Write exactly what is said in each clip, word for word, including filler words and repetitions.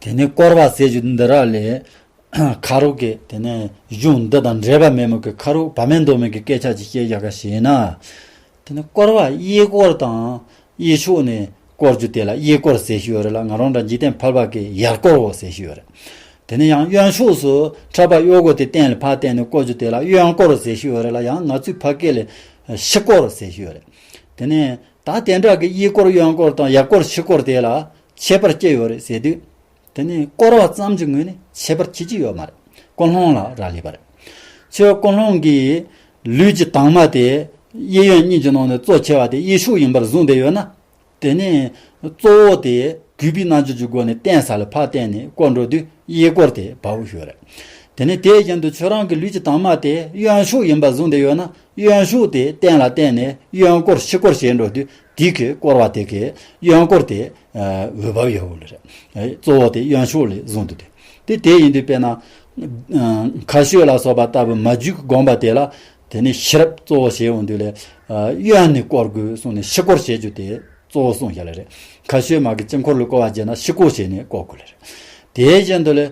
དེ་ནས་བསྐོར་བ་ཟེར་རྒྱུ་འདི་ར་ལས། ཁ་རོག་གི་དེ་ནས་གཞུང་འདི་དང་འབྲེལ་བ་མེད་མོད་ཀྱི་ཁ་རོག་བ་མེན་དོ་མེན་གྱི་སྐད་ཆ་ཅིག་བཤད་རྒྱག་ག་བྱས་ན། དེ་ནས་བསྐོར་བ་གཡས་སྐོར་དང་གཡས་ཕྱོགས་ནས་བསྐོར་རྒྱུ་དེ་ལ་གཡས་སྐོར་ཟེར་ཞུ་ཡོད་རེད་ལ། ང་རང་འདྲ་འཇིག་རྟེན་ཕལ་པ་གི་ཡར་སྐོར་འོ་ཟེར་ཞུ་ཡོད་རེད། དེ་ནས་ཡང་གཡོན་ཕྱོགས་སུ་ཕྲག་པ་གཡོ་སྒོ་དེ་སྟེང་ལ་ཕར་བསྟན་ནས་བསྐོར་རྒྱུ་དེ་ལ་གཡོན་སྐོར་ཟེར་ཞུ་ཡོད་རེད་ལ། ཡང་ང་ཚོའི་ཕ་སྐད་ལ་ཕྱི་སྐོར་ཟེར་ཞུ་ཡོད་རེད། དེ་ནས་ད་དེ་འདྲ་གི་གཡས་སྐོར་གཡོན་སྐོར་དང་ཡར་སྐོར་ཕྱི་སྐོར་དེ་ལ་ཁྱད་པར་ཅི་ཡོད་རེད་ཟེར་དུས། དེ་ནི་བསྐོར་བ་ཙམ་གྱི་ངོས་ནས་ཁྱད་པར་ཆེ་ཅི་ཡོད་མ་རེད། ཀུན་སློང་ལ་རག་ལས་པ་རེད། ཁྱོད་ཀུན་སློང་གིས་ལུས་ཀྱི་དྭངས་མ་དེ་གཡས་གཡོན་གཉིས་ཀྱི་ནང་ནས་གཙོ་ཆེ་བ་དེ་གཡས་ཕྱོགས་ཡིན་པར་བཟུང་བསྡད་ཡོད་ན། དེ་ནི་གཙོ་བོ་དེ་གུས་པའི་རྣམ་འགྱུར་གྱི་སྒོ་ནས་བསྟན་ས་ལ་ཕར་བསྟན་ནས་བསྐོར་འགྲོ་དུས་གཡས་སྐོར་དེ་བའུ་ཞུ་རེད། དེ་ནི་དེ་བཞིན་དུ་ཁྱོད་རང་གི་ལུས་ཀྱི་དྭངས་མ་དེ་གཡོན་ཕྱོགས་ཡིན་པར་བཟུང་བསྡད་ཡོད་ན། གཡོན་ཕྱོགས་དེ་སྟེང་ལ་བསྟན་ནས་གཡོན་སྐོར་ཕྱི་སྐོར་བྱེད་འགྲོ་དུས་དེ་གི་བསྐོར་བ་དེ་གི་གཡོན་སྐོར་དེ་འོས་བབ་ཡོད་ལ་རེད། གཙོ་བོ་དེ་གཡོན་ཕྱོགས་ལ་བཟུང་དུ་དེ་དེ་དེ་ཡིན་དུས་དཔེར་ན་མཁའ་སྤྱོད་ལ་སོགས་པ་ལྟ་བུ་མ་རྒྱུད་ཀྱི་དགོངས་པ་དེ་ལ། དེ་ནས་ཤེས་རབ་གཙོ་བོ་བྱས་འོང་དུས་ལས་གཡོན་ནས་བསྐོར་དགོས་གསུངས་ནས་ཕྱི་སྐོར་བྱེད་རྒྱུ་དེ་གཙོ་བོ་གསུངས་བཞག་ལ་རེད། མཁའ་སྤྱོད་མ་གི་དཀྱིལ་འཁོར་ལ་བསྐོར་བ་བྱས་ན་ཕྱི་སྐོར་བྱས་ནས་བསྐོར་དགོས་ལ་རེད། དེ་བཞིན་དུ་ལས།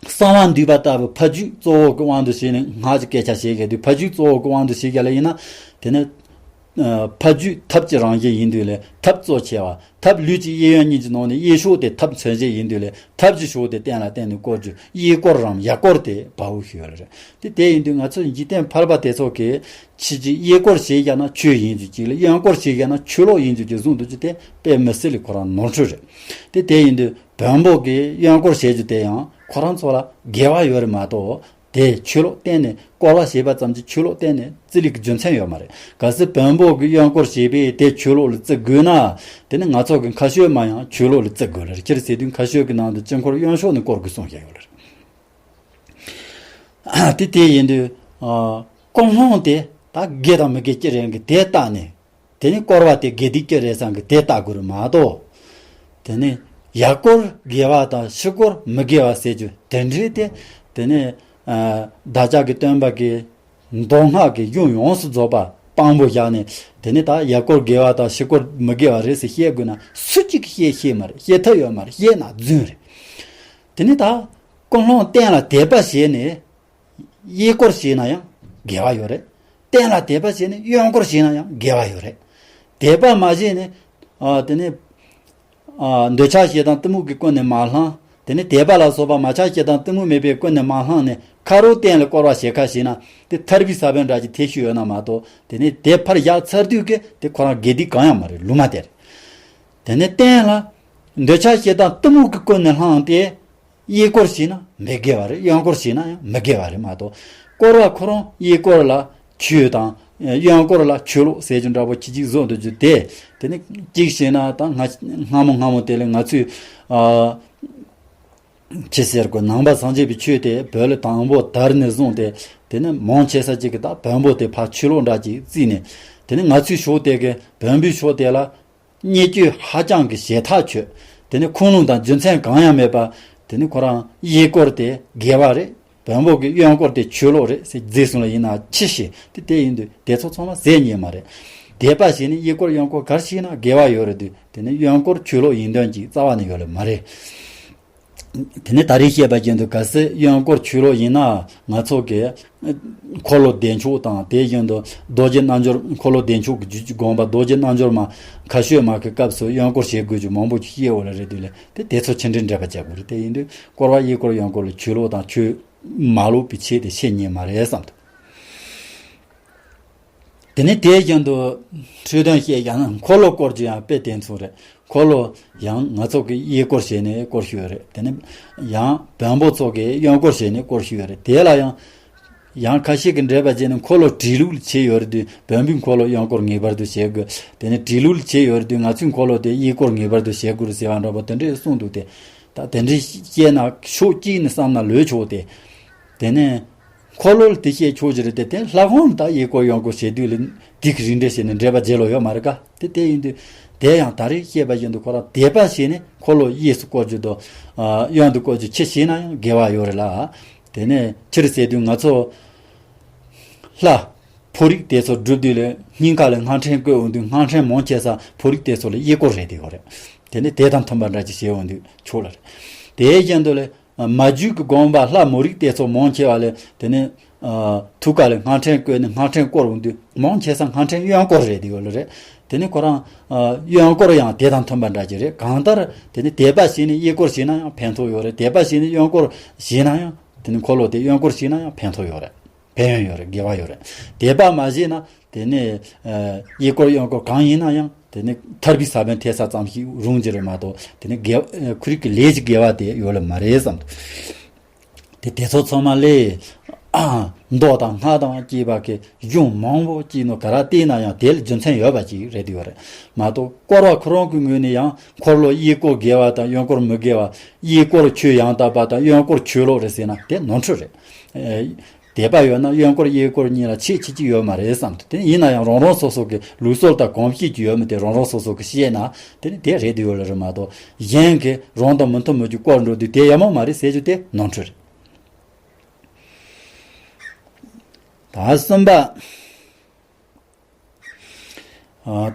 གསང་བ་འདུས་པ་ལྟ་བུ་ཕ་རྒྱུད་གཙོ་བོ་གི་དབང་དུ་བྱས་ནས་སྔགས་ཀྱི་སྐད་ཆ་བཤད་གལ་དུས་ཕ་རྒྱུད་གཙོ་བོ་གི་དབང་དུ་བྱས་གལ་ལ་ཡིན་ན། དེ་ནི་ཕ་རྒྱུད་ཐབས་ཀྱི་རང་བཞིན་ཡིན་དུས་ལས་ཐབས་གཙོ་ཆེ་བ། ཐབས་ལུས་ཀྱི་གཡས་གཡོན་གཉིས་ཀྱི་ནང་ནས་གཡས་ཕྱོགས་དེ་ཐབས་མཚོན་བྱེད་ཡིན་དུས་ལས་ཐབས་ཀྱི་ཕྱོགས་དེ་སྟེང་ལ་བསྟན་ནས་བསྐོར་རྒྱུ་གཡས་སྐོར་རམ་ཡར་སྐོར་དེ་བའུ་ཞུ་ཡོད་རེད། དེ་དེ་ཡིན་དུས་ང་ཚོ་འཇིག་རྟེན་ཕལ་པ་དེ་ཚོ་གིས་ཕྱི་རྒྱུད་གཡས་སྐོར་བྱས་བཞག་ན་ཆོས་ཡིན་རྒྱུ་གཅིག་ལ། གཡོན་སྐོར་བྱས་བཞག་ན་ཆོས་ལོག་ཡིན་རྒྱུ་གཅིག་བཟུང་འདུག་རྒྱུ་དེ་དཔེ་མི་སྲིད་ལ་ཁོ་རང་ནོར་འཁྲུལ་རེད། དེ་དེ་ཡིན་དུས། བོན་པོ་གིས་གཡོན་སྐོར་བྱེད་རྒྱུ་དེ་ཡང་ཁོ་རང་ཚོ་ལ་དགེ་བ་ཡོད་རེད་མ་གཏོགས། དེ་ཆོས་ལོག་གཏན་ནས་བསྐོར་བ་བྱེད་པ་ཙམ་གྱིས་ཆོས་ལོག་གཏན་ནས་བརྩི་ལུགས་ཀྱི་རྒྱུ་མཚན་ཡོད་མ་རེད། གལ་སྲིད་བོན་པོ་གིས་གཡོན་སྐོར་བྱས་པས་དེ་ཆོས་ལོག་ལ་བརྩི་དགོས་ན། དེ་ནི་ང་ཚོ་གི་མཁའ་སྤྱོད་མ་ཡང་ཆོས་ལོག་ལ་བརྩི་དགོས་ལ་རེད། སྤྱིར་ཟེར་དུས་མཁའ་སྤྱོད་ཀྱི་ནང་དུ་དཀྱིལ་འཁོར་གཡོན་ཕྱོགས་ནས་བསྐོར་དགོས་གསུངས་བཞག་ཡོད་ལ་རེད། དེ་དེ་ཡིན་དུས། ཀུན་སློང་དེ་ད་དགེ་དང་མི་དགེ་ཅི་རེད་གི་དེ་བལྟས་ནས། དེ་ནི་བསྐོར་བ་དེ་དགེ་སྡིག་ཅི་རེད་བསམ་གི་དེ་ལྟ་དགོས་རེད་མ་གཏོགས། དེ་ནི་ཡར་སྐོར་དགེ་བ་དང་ཕྱི་སྐོར་མི་དགེ་བ་ཟེར་རྒྱུ་དེ་འདྲའི་དེ། དེ་ནི་བདག་ཅག་གི་སྟོན་པ་གི་མདོ་སྔགས་ཀྱི་གཞུང་ཡོངས་སུ་རྫོགས་པ་དཔང་པོ་བཞག་ནས། དེ་ནི་ད་ཡར་སྐོར་དགེ་བ་དང་ཕྱི་སྐོར་མི་དགེ་བ་རེད་ཟེར་བཤད་དགོས་ན་སུ་གཅིག་གིས་བཤད་ཤེས་མ་རེད། བཤད་ཐབས་ཡོད་མ་རེད། བཤད་ན་རྫུན་རེད། དེ་ནི་ད་ཀུན་སློང་གཏན་ལ་དད་པ་བྱས་ནས། གཡས་སྐོར་བྱས་ན་ཡང་དགེ་བ་ཡོད་རེད། གཏན་ལ་དད་པ་བྱས་ནས་གཡོན་སྐོར་བྱས་ན་ཡང་དགེ་བ་ཡོད་རེད། དད་པ་མ་བྱས་ནས། ཨ། དེ་ནས། ཨ། འདོད་ཆགས་ཞེ་སྡང་གཏི་མུག་གིས་ཀུན་ནས་མ་བསླངས། དེ་ནས་དད་པ་ལ་སོགས་པ་མ་ཆགས་ཞེ་སྡང་གཏི་མུག་མེད་པས་ཀུན་ནས་མ་བསླངས་ནས་ཁ་རོག་གཏན་ལ་བསྐོར་བ་བྱེད་ཁ་བྱས་ན་དེ་ཐར་པའི་ས་བོན་འདྲ་ཅིག་ཐེབས་ཤིག་ཡོད་ན་མ་གཏོགས། དེ་ནས་དེ་ཕར་བཞག་ཚར་དུས་ཀྱི་དེ་ཁོ་རང་དགེ་སྡིག་གང་ཡང་མ་རེད། ལུང་མ་དེ་རེད། དེ་ནས་གཏན་ལ་འདོད་ཆགས་ཞེ་སྡང་གཏི་མུག་གིས་ཀུན་ནས་བསླངས་ཏེ། གཡས་སྐོར་བྱས་ན་མི་དགེ་བ་རེད། གཡོན་སྐོར་བྱས་ན་ཡང་མི་དགེ་བ་རེད་མ་གཏོགས། བསྐོར་བ་ཁོ་རང་གཡས་སྐོར་ལ་ཆོས་དང་། གཡོན་སྐོར་ལ་ཆོས་ལོག་ཟེར་རྒྱུ་འདྲ་པོ་ཁྱི་གཅིག་བཟོ་འདུག་རྒྱུ་དེ། དེ་ནི་གཅིག་བྱས་ན་ད་སྔ་སྔ་མོ་སྔ་མོ་དེ་ལས་ང་ཚོས། ཨ། ཅི་ཟེར་དགོས། ནང་པ་སངས་རྒྱས་པའི་ཆོས་དེ་བོད་ལ་དང་པོ་དར་ནས་བཟུང་སྟེ། དེ་ནི་མང་ཆེ་ས་ཅིག་གིས་ད་བོན་པོ་དེ་ཕར་ཆོས་ལོག་འདྲ་ཅིག་བརྩིས་ནས། དེ་ནི་ང་ཚོའི་ཕྱོགས་དེ་གི་བོན་པོའི་ཕྱོགས་དེ་ལ། བརྙས་བཅོས་ཧ་ཅང་གི་ཞེ་ཐག་ཆོད། དེ་ནི་ཁུངས་ལུང་དང་རྒྱུ་མཚན་གང་ཡང་མེད་པ། དེ་ནི་ཁོ་རང་གཡས་སྐོར་དེ་དགེ་བ་རེད། བོན་པོ་གི་གཡོན་སྐོར་དེ་ཆོས་ལོག་རེད་ཟེར་རྫིག་སོང་ལ་ཡིན་ན་ཅི་ཤེས། དེ་དེ་ཡིན་དུས་དེ་ཚོ་ཚང་མ་ཟེར་ཉན་མ་རེད། དད་པ་བྱས་ནས་གཡས་སྐོར་གཡོན་སྐོར་ག་རེ་བྱས་ན་དགེ་བ་ཡོད་རེད་དུས། དེ་ནི་གཡོན་སྐོར་ཆོས་ལོག་ཡིན་དོན་ཅིག་རྩ་བ་ནས་ཡོད་ལ་མ་རེད། དེ་ནས་ད་རེས་བཤད་པ་བཞིན་དུ་གལ་སྲིད་གཡོན་སྐོར་ཆོས་ལོག་ཡིན་ན། ང་ཚོ་གི་འཁོར་ལོ་བདེ་མཆོག་དང་། དེ་བཞིན་དུ་རྡོ་རྗེ་རྣལ་འབྱོར། འཁོར་ལོ་བདེ་མཆོག་གི་རྒྱུད་ཀྱི་དགོངས་པ། རྡོ་རྗེ་རྣལ་འབྱོར་མ་ཁ་ཤོད་མ་གི་སྐབས་སུ་གཡོན་སྐོར་བྱེད་དགོས་རྒྱུ་མང་པོ་ཞིག་བཤད་འོ་ལ་རེད་དུས་ལས། དེ་དེ་ཚོ་ཆི་འདྲའི་འགྲེལ་པ་རྒྱག་དགོས་རེད། དེ་ཡིན་དུས་བསྐོར་བ་གཡས་སྐོར་གཡོན་སྐོར་ལ་ཆོས་ལོག་དང་ཆོས་མ་ལོག་པའི་ཆེད་དུ་བཤད་ཉན་མ་རེད་བསམ་འདུག་དེ་ནས་དེ་བཞིན་དུ་འཕྲོས་དོན་བཤད་ཀྱང་ན། འཁོར་ལོ་བསྐོར་རྒྱུ་ཡང་དཔེ་དེ་མཚུངས་རེད། འཁོར་ལོ་ཡང་ང་ཚོ་གིས་གཡས་སྐོར་བྱས་ནས་བསྐོར་ཤེས་ཡོད་རེད། དེ་ནས་ཡང་བོན་པོ་ཚོ་གིས་གཡོན་སྐོར་བྱས་ནས་བསྐོར་ཤེས་ཡོད་རེད། དེ་ལ་ཡང་ཡང་ཁ་ཤས་ཀྱིས་འགྲེལ་པ་བྱས་ནས་འཁོར་ལོ་བྲིས་ལུགས་ལ་བྱས་ཡོད་རེད་དུས། བོན་པོའི་འཁོར་ལོ་གཡོན་སྐོར་ངེས་པར་དུ་བྱེད་དགོས། དེ་ནས་བྲིས་ལུགས་ལ་བྱས་ཡོད་རེད་དུས་ང་ཚོའི་འཁོར་ལོ་དེ་གཡས་སྐོར་ངེས་པར་དུ་བྱེད་དགོས་རེད་ཟེར་བ་འདྲ་པོ་དེ་འདྲས་གསུངས་འདུག་སྟེ། ད་དེ་འདྲས་བཤད་ན་ཕྱོགས་གཅིག་ནས་བསམ་ན་ལོས་ཆོག་སྟེ། དེ་ནས། འཁོར་ལོ་ལ་དེ་བཤད་ཆོག་གི་རེད་དེ། དེ་ལྷ་ཁང་ལ་ད་གཡས་སྐོར་གཡོན་སྐོར་བྱེད་དུས་ལ་དེ་གི་རིགས་འགྲེ་བྱས་ནས་འགྲེལ་པ་རྒྱག་ལོ་ཡོད་མ་རེད་ཀ། དེ་དེ་ཡིན་དུས་དེ་ཡང་ད་རེས་བཤད་པ་བཞིན་དུ་ཁོ་རང་དད་པ་བྱས་ནས་འཁོར་ལོ་གཡས་སུ་བསྐོར་རྒྱུ་དང་། ཨ། གཡོན་དུ་བསྐོར་རྒྱུ་ཅི་བྱས་ན་ཡང་དགེ་བ་ཡོད་རེད་ལ། དེ་ནས་སྤྱིར་ཟེར་དུས་ང་ཚོ་ལྷ་ཕོ་རིགས་དེ་ཚོ་སྒྲུབ་དུས་ལ་སྙིང་ག་ལ་སྔགས་ཕྲེང་བཀོད་འོང་དུས་སྔགས་ཕྲེང་མང་ཆེ་ས་ཕོ་རིགས་དེ་ཚོ་ལ་གཡས་སྐོར་རེད་དེ་ཡོད་རེད། དེ་ནི་དེ་དང་མཐུན་པ་འདྲ་ཅིག་བྱེད་འོང་དུས་ཆོག་ལ་རེད། དེའི་རྐྱེན་དུ་ལས། མ་རྒྱུད་ཀྱི་དགོངས་པ་ལྷ་མོ་རིགས་དེ་ཚོ་མང་ཆེ་བ་ལས་དེ་ནི། ཐུགས་ཀ་ལས་སྔགས་ཕྲེང་བཀོད་ནས་སྔགས་ཕྲེང་བསྐོར་འོང་དུས་མང་ཆེ་ས་སྔགས་ཕྲེང་གཡོན་སྐོར་རེད་དེ་ཡོད་ལ་རེད། དེ་ནི་ཁོ་རང་། གཡོན་སྐོར་ཡང་དེ་དང་མཐུན་པ་འདྲ་ཅིག་རེད། གང་ལྟར་དེ་ནི་དད་པ་བྱས་ནས་གཡས་སྐོར་བྱས་ན་ཡང་ཕན་ཐོགས་ཡོད་རེད། དད་པ་བྱས་ནས་གཡོན་སྐོར་བྱས་ན་ཡང་དེ་ནི་འཁོར་ལོ་དེ་གཡོན་སྐོར་བྱས་ན་ཡང་ཕན་ཐོགས་ཡོད་རེད། ཕན་ཡོན་ཡོད་རེད། དགེ་བ་ཡོད་རེད། དད་པ་མ་བྱས་ན་དེ་ནི། གཡས་སྐོར་གཡོན་སྐོར་གང་ཡིན་ན་ཡང་དེ་ནི་ཐར་པའི་ས་བོན་ཐེབས་ས་ཙམ་ཞིག་རུང་གི་རེད་མ་གཏོགས་དེ་ནི་དགེ་ཁོ་རིག་གི་ལས་ཀྱི་དགེ་བ་དེ་ཡོད་ལ་མ་རེད་བསམ། དེ་དེ་ཚོ་ཚང་མ་ལས། མདོག་དང་སྔགས་དང་བཅས་པ་གི་གཞུང་མང་པོ་ཅིག་ནང་ག་རེ་བལྟས་ན་ཡང་དེ་ལ་རྒྱུ་མཚན་ཡོད་པ་ཅིག་རེད་དེ་ཡོད་རེད་མ་གཏོགས། བསྐོར་བ་ཁོ་རང་གི་ངོས་ནས་ཡང་འཁོར་ལོ་གཡས་སྐོར་དགེ་བ་དང་གཡོན་སྐོར་མི་དགེ་བ། གཡས་སྐོར་ཆོས་ཡང་དག་པ་དང་གཡོན་སྐོར་ཆོས་ལོག་རེད་ཟེར་ན་དེ་ནོར་འཁྲུལ་རེད། དད་པ་ཡོད་ན་གཡོན་སྐོར་གཡས་སྐོར་གཉིས་ལ་ཆེ་ཆེ་ཅིག་ཡོད་མ་རེད་བསམ་དུས། དེ་ཡིན་ན་ཡང་རང་རང་སོ་སོ་གི་ལུགས་སྲོལ་དང་གོམས་གཤིས་ཀྱི་ཡོད་མེད་དེ་རང་རང་སོ་སོ་གི་ཤེས་ན་དེ་ནི་དེ་རེད་དེ་ཡོད་ལ་རེད་མ་གཏོགས། གཞན་གྱི་རང་དང་མི་མཐུན་མི་རྒྱུ་བསྐོར་འགྲོ་དུས་དེ་ཡག་མོ་མ་རེད་ཟེར་རྒྱུ་དེ་ནོར་འཁྲུལ་རེད། ད་གསུམ་པ།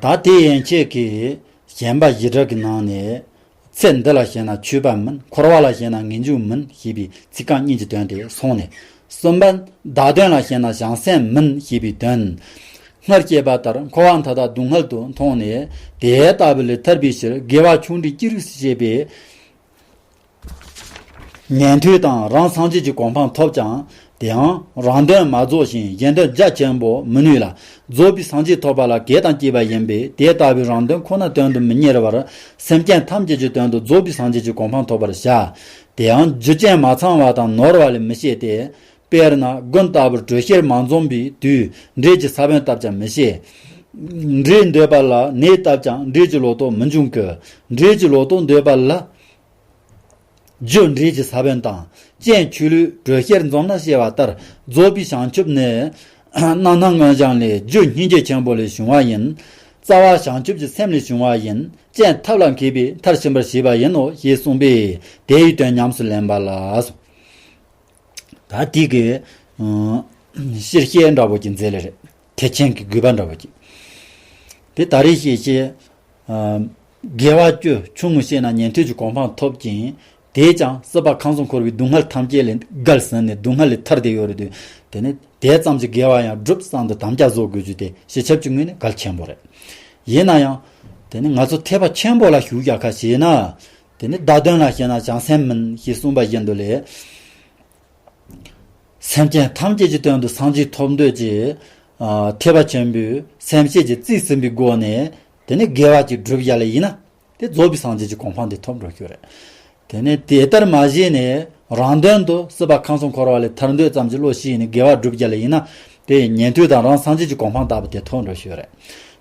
ད་དེ་ཡན་ཆད་ཀྱི་བྱམས་པ་བཞི་སྒྲ་གི་ནང་ནས། ཚེ་འདི་ལ་ཞེན་ན་ཆོས་པ་མིན། འཁོར་བ་ལ་ཞེན་ན་ངེས་འབྱུང་མིན་ཞེས་པའི་ཚིག་རྐང་གཉིས་ཀྱི་དོན་དེ་སོང་ནས། གསུམ་པ། བདག་དོན་ལ་ཞེན་ན་བྱང་སེམས་མིན་ཞེས་པའི་དོན། སྔར་བཤད་པ་ལྟར་འཁོར་བ་མཐའ་དག་སྡུག་བསྔལ་དུ་མཐོང་ནས་དེ་ལྟ་བུ་ལས་ཐར་པའི་ཕྱིར་དགེ་བ་ཆུང་འབྲིང་ཅི་རིགས་སུ་བྱས་པའི་ཉན་ཐོས་དང་རང་སངས་རྒྱས་ཀྱི་གོ་འཕང་ཐོབ་ཀྱང་། དེའང་རང་དོན་མ་རྫོགས་ཤིང་གཞན་དོན་རྒྱ་ཆེན་པོ་མི་ནུས་ལ། རྫོགས་པའི་སངས་རྒྱས་ཐོབ་པ་ལ་གེགས་དང་བཅས་པ་ཡིན་པས། དེ་ལྟ་བུའི་རང་དོན་ཁོ་ན་དོན་དུ་མི་གཉེར་བར། སེམས་ཅན་ཐམས་ཅད་ཀྱི་དོན་དུ་རྫོགས་པའི་སངས་རྒྱས་ཀྱི་གོ་འཕང་ཐོབ་པར་བྱ། དེའང་རྒྱུ་རྐྱེན་མ་ཚང་བ་དང་ནོར་བ་ལས་མི་བྱེད་དེ། དཔེར་ན་དགུན་ལྟ་བུར་དྲོད་གཤེར་མ་འཛོམས་པའི་དུས་འབྲས་ཀྱི་ས་བོན་བཏབ་ཀྱང་མི་ཤེས། འབྲས་འདོད་པ་ལ་ནས་བཏབ་ཀྱང་འབྲས་ཀྱི་ལོ་ཏོག་མི་འབྱུང་གི། འབྲས་ཀྱི་ལོ་ཏོག་འདོད་པ་ལ། རྒྱུ་འབྲས་ཀྱི་ས་བོན་དང་། རྐྱེན་ཆོས་ལུས་དྲོད་གཤེར་འཛོམས་ན་ཞེས་པ་ལྟར། རྫོགས་པའི་བྱང་ཆུབ་ནི། རྣམ་སྣང་མངོན་བྱང་ལས་རྒྱུ་སྙིང་རྗེ་ཆེན་པོ་ལས་བྱུང་བ་ཡིན། རྩ་བ་བྱང་ཆུབ་ཀྱི་སེམས་ལས་བྱུང་བ་ཡིན། རྐྱེན་ཐབས་ལ་མཁས་པས་མཐར་ཕྱིན་པར་བྱེད་པ་ཡིན་ནོ་ཞེས་གསུངས་པས་དེ་ཡི་དོན་ཉམས་སུ་ལེན་པ་ལ། ད་དེ་གི་ཨ་ཕྱིར་བཤད་འདྲ་བོ་ཅིག་མཛད་ལེ་རེད། ཐེག་ཆེན་གྱི་དགོས་པ་འདྲ་བོ་ཅིག་དེ་ད་རེས་བཤད་བཤད། ཨ་དགེ་བ་བཅུ་ཆུང་ངུ་བཤད་ན་ཉན་ཐོས་ཀྱི་གོ་འཕང་ཐོབ་ཅིང་། དེས་ཀྱང་སྲིད་པ་ཁམས་གསུམ་འཁོར་བའི་སྡུག་བསྔལ་ཐམས་ཅད་ལས་བརྒལ་ཟིན་ནས་སྡུག་བསྔལ་ལས་ཐར་བསྡད་ཡོད་རེད་དུས། དེ་ནི་དེ་ཙམ་གྱི་དགེ་བ་ཡང་སྒྲུབ་བསམ་དུ་དམ་བཅའ་བཟོ་དགོས་རྒྱུ་དེ་སྤྱི་ཁྱབ་ཀྱི་ངོས་ནས་གལ་ཆེན་པོ་རེད། ཡིན་ན་ཡང་། དེ་ནི་ང་ཚོ་ཐེག་པ་ཆེན་པོ་ལ་ཞུགས་རྒྱག་ཁ་བྱས་ན། དེ་ནི་བདག་དོན་ལ་ཞེན་ན་བྱང་སེམས་མིན་ཞེས་གསུངས་པ་བཞིན་དུ་ལས། སེམས་ཅན་ཐམས་ཅད་ཀྱི་དོན་དུ་སངས་རྒྱས་ཐོབ་འདོད་ཀྱི། ཨ་ཐེག་པ་ཆེན་པོའི་སེམས་བསྐྱེད་ཀྱིས་རྩིས་ཟིན་པའི་སྒོ་ནས་དེ་ནི་དགེ་བ་ཅིག་བསྒྲུབ་བཞག་ལེ་ཡིན་ན་དེ་རྫོགས་པའི་སངས་རྒྱས་ཀྱི་གོ་འཕང་དེ་ཐོབ་འགྲོ་རྒྱུ་རེད། དེ་ནི་དེ་ལྟར་མ་བྱས་ནས་རང་དོན་དུ་སྲིད་པ་ཁམས་གསུམ་འཁོར་བ་ལས་ཐར་འདོད་ཙམ་གྱི་བློ་ཞིག་ནས་དགེ་བ་བསྒྲུབ་བཞག་ལེ་ཡིན་ན་དེ་ཉན་ཐོས་དང་རང་སངས་རྒྱས་ཀྱི་གོ་འཕང་ལྟ་བུ་དེ་ཐོབ་འགྲོ་རྒྱུ་རེད།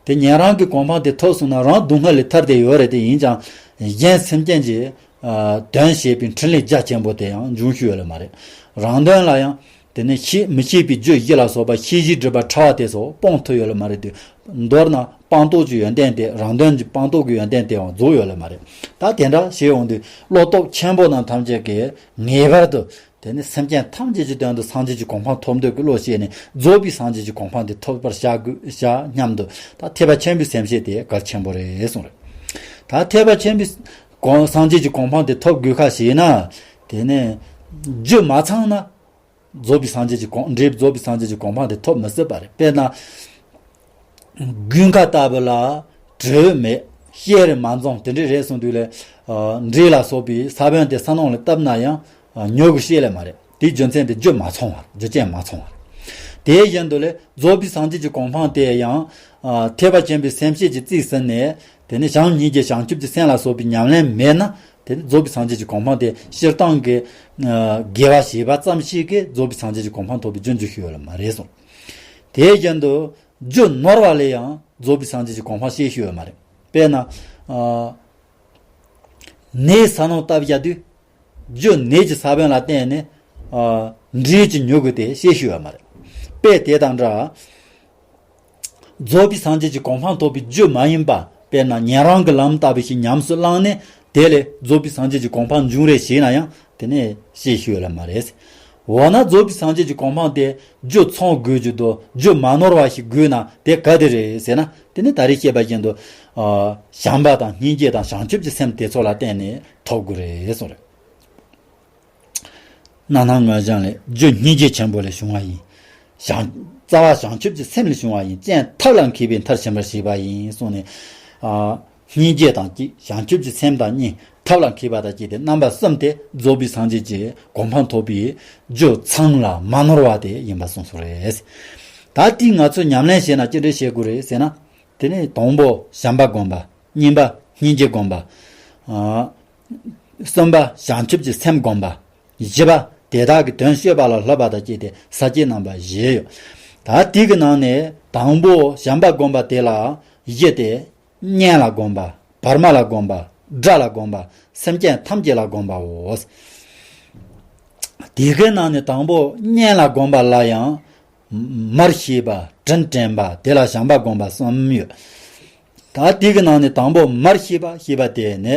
དེ་ཉན་རང་གི་གོ་འཕང་དེ་ཐོབ་སོང་ན་རང་སྡུག་བསྔལ་ལས་ཐར་བསྡད་ཡོད་རེད། དེ་ཡིན་ཀྱང་གཞན་སེམས་ཅན་གྱི། དོན་བྱེད་པའི་འཕྲིན་ལས་རྒྱ་ཆེན་པོ་དེ་ཡང་འབྱུང་ཤེས་ཡོད་ལེ་མ་རེད། རང་དོན་ལ་ཡང་དེ་ནི་ཤེས་མི་ཤེས་པའི་རྒྱུ་བཞི་ལ་སོགས་པ་ཤེས་བཞིན་སྒྲིབ་པ་ཕྲ་བ་དེ་ཚོ་སྤོང་ཐུབ་ཡོད་ལེ་མ་རེད་དེ། མདོར་ན་སྤངས་རྟོགས་ཀྱི་ཡོན་ཏན་དེ་རང་དོན་གྱི་སྤངས་རྟོགས་ཀྱི་ཡོན་ཏན་དེའང་རྫོགས་ཡོད་ལེ་མ་རེད། ད་དེ་འདྲ་བྱེད་ཡོང་དུས་བློ་སྟོབས་ཆེན་པོ་རྣམས་ཐམས་ཅད་ཀྱིས་ངེས་པར་དུ་དེ་ནི་སེམས་ཅན་ཐམས་ཅད་ཀྱི་དོན་དུ་སངས་རྒྱས་ཀྱི་གོ་འཕང་ཐོབ་འདོད་ཀྱི་བློ་བྱས་ནས་རྫོགས་པའི་སངས་རྒྱས་ཀྱི་གོ་འཕང་དེ་ཐོབ་པར་བྱ་དགོས་བྱ་སྙམ་དུ་ད་ཐེག་པ་ཆེན་པོའི་སེམས་བསྐྱེད་དེ་གལ་ཆེན་པོ་རེད་གསུངས་རེད། ད་ཐེག་པ་ཆེན་པོའི་གོང་སངས་རྒྱས་ཀྱི་གོ་འཕང་དེ་ཐོབ་དགོས་ཁ་ཞེ་ན། དེ་ནས་རྒྱུ་མ་ཚང་ན་རྫོགས་པའི་སངས་རྒྱས་ཀྱི་གོ་འབྲས་རྫོགས་པའི་སངས་རྒྱས་ཀྱི་གོ་འཕང་དེ་ཐོབ་མི་སྲིད་པ་རེད། དཔེར་ན། དགུན་ཁ་ལྟ་བུ་ལ་དྲོད་མེད་གཤེར་མ་འཛོམས་དེ་འདྲས་རེད་གསུངས་དུས་ལས། འབྲས་ལ་སོགས་པའི་ས་བོན་དེ་ས་ནང་ལ་བཏབ་ན་ཡང་ཉོ་གི་ཤེས་ལེ་མ་རེད། དེའི་རྒྱུ་མཚན་དེ་རྒྱུ་མ་ཚང་བ་རྒྱུ་རྐྱེན་མ་ཚང་བ་རེད། དེ་བཞིན་དུ་ལས་རྫོགས་པའི་སངས་རྒྱས་ཀྱི་གོ་འཕང་དེ་ཡང་། ཐེག་པ་ཆེན་པོའི་སེམས་བསྐྱེད་ཀྱི་རྩིས་ཟིན་ནས། དེ་ནི་བྱམས་སྙིང་རྗེ་བྱང་ཆུབ་ཀྱི་སེམས་ལ་སོགས་པའི་ཉམས་ལེན་མེད་ན། དེ་ནི་རྫོགས་པའི་སངས་རྒྱས་ཀྱི་གོ་འཕང་དེ་སྤྱིར་བཏང་གི་དགེ་བ་བྱས་པ་ཙམ་ཞིག་གིས་རྫོགས་པའི་སངས་རྒྱས་ཀྱི་གོ་འཕང་ཐོབ་པའི་རྒྱུ་འཇུག་ཤེས་ཡོད་ལེ་མ་རེད་གསུངས། དེ་བཞིན་དུ་རྒྱུ་ནོར་བ་ལས་ཡང་རྫོགས་པའི་སངས་རྒྱས་ཀྱི་གོ་འཕང་བཤད་ཤེས་ཡོད་མ་རེད། དཔེར་ན། ནས་ས་ནང་བཏབ་བཞག་དུས། རྒྱུ་ནས་ཀྱི་ས་བོན་ལ་བརྟེན་ནས། འབྲས་ཀྱི་མྱུ་གུ་དེ་བཤད་ཤེས་ཡོད་མ་རེད། དཔེ་དེ་དང་འདྲ། རྫོགས་པའི་སངས་རྒྱས་ཀྱི་གོ་འཕང་ཐོབ་པའི་རྒྱུ་མ་ཡིན་པ། དཔེར་ན་ཉན་རང་གི་ལམ་ལྟ་བུ་ཞིག་ཉམས་སུ་བླངས་ནས་དེ་ལས་རྫོགས་པའི་སངས་རྒྱས་ཀྱི་གོ་འཕང་འབྱུང་རེ་ཞེ་ན་ཡང་དེ་ནས་ཤེས་ཤེས་ཡོད་ལེ་མ་རེད། འོ་ན་རྫོགས་པའི་སངས་རྒྱས་ཀྱི་གོ་འཕང་དེ་རྒྱུ་ཚང་དགོས་ཀྱི་འདུག་རྒྱུ་མ་ནོར་བ་ཞིག་དགོས་ན་དེ་ག་དེ་རེད་ཟེར་ན། དེ་ནི་ད་རེས་བཤད་པ་བཞིན་དུ། ཨ། བྱམས་པ་དང་སྙིང་རྗེ་དང་བྱང་ཆུབ་ཀྱི་སེམས་དེ་ཚོ་ལ་བརྟེན་ནས་ཐོབ་དགོས་རེད་གསུངས་རེད། རྣམ་སྣང་མངོན་བྱང་ལས། རྒྱུ་སྙིང་རྗེ་ཆེན་པོ་ལས་བྱུང་བ་ཡིན། བྱང་། རྩ་བ་བྱང་ཆུབ་ཀྱི་སེམས་ལས་བྱུང་བ་ཡིན། རྐྱེན་ཐབས་ལ་མཁས་པས་མཐར་ཕྱིན་པར་བྱེད་པ་ཡིན་གསུངས་ནས། ཨ། སྙིང་རྗེ་དང་གཅིག་བྱང་ཆུབ་ཀྱི་སེམས་དང་གཉིས། ཐབས་ལ་མཁས་པ་དང་གཅིག་སྟེ་རྣམ་པ་གསུམ་སྟེ་རྫོགས་པའི་སངས་རྒྱས་ཀྱི་གོ་འཕང་ཐོབ་པའི་རྒྱུ་ཚང་ལ་མ་ནོར་བ་དེ་ཡིན་པ་གསུངས་སོ་རེད། ད་དེ་ང་ཚོས་ཉམས་ལེན་བྱས་ན་ཅི་འདྲ་བྱེད་དགོས་རེད་ཟེར་ན། དེ་ནས་དང་པོ་བྱམས་པ་སྒོམ་པ། གཉིས་པ་སྙིང་རྗེ་སྒོམ་པ། ཨ། གསུམ་པ་བྱང་ཆུབ་ཀྱི་སེམས་སྒོམ་པ། བཞི་པ་དེ་དག་གི་དོན་སྤྱོད་པ་ལ་སློབ་པ་དང་བཅས་ཏེ་ས་བཅད་རྣམ་པ་བཞི་ཡོད། ད་དེ་གི་ནང་ནས་དང་པོ་བྱམས་པ་སྒོམ་པ་དེ་ལ་བཞི་སྟེ། གཉེན་ལ་སྒོམ་པ། བར་མ་ལ་སྒོམ་པ། དགྲ་ལ་སྒོམ་པ། སེམས་ཅན་ཐམས་ཅད་ལ་སྒོམ་པའོ། དེ་གའི་ནང་ནས་དང་པོ་གཉེན་ལ་སྒོམ་པ་ལ་ཡང་། མར་ཤེས་པ། དྲིན་དྲན་པ། དེ་ལ་བྱམས་པ་སྒོམ་པ་གསུམ་ཡོད། ད་དེ་གི་ནང་ནས་དང་པོ་མར་ཤེས་པ་ཞེས་པ་དེ་ནི།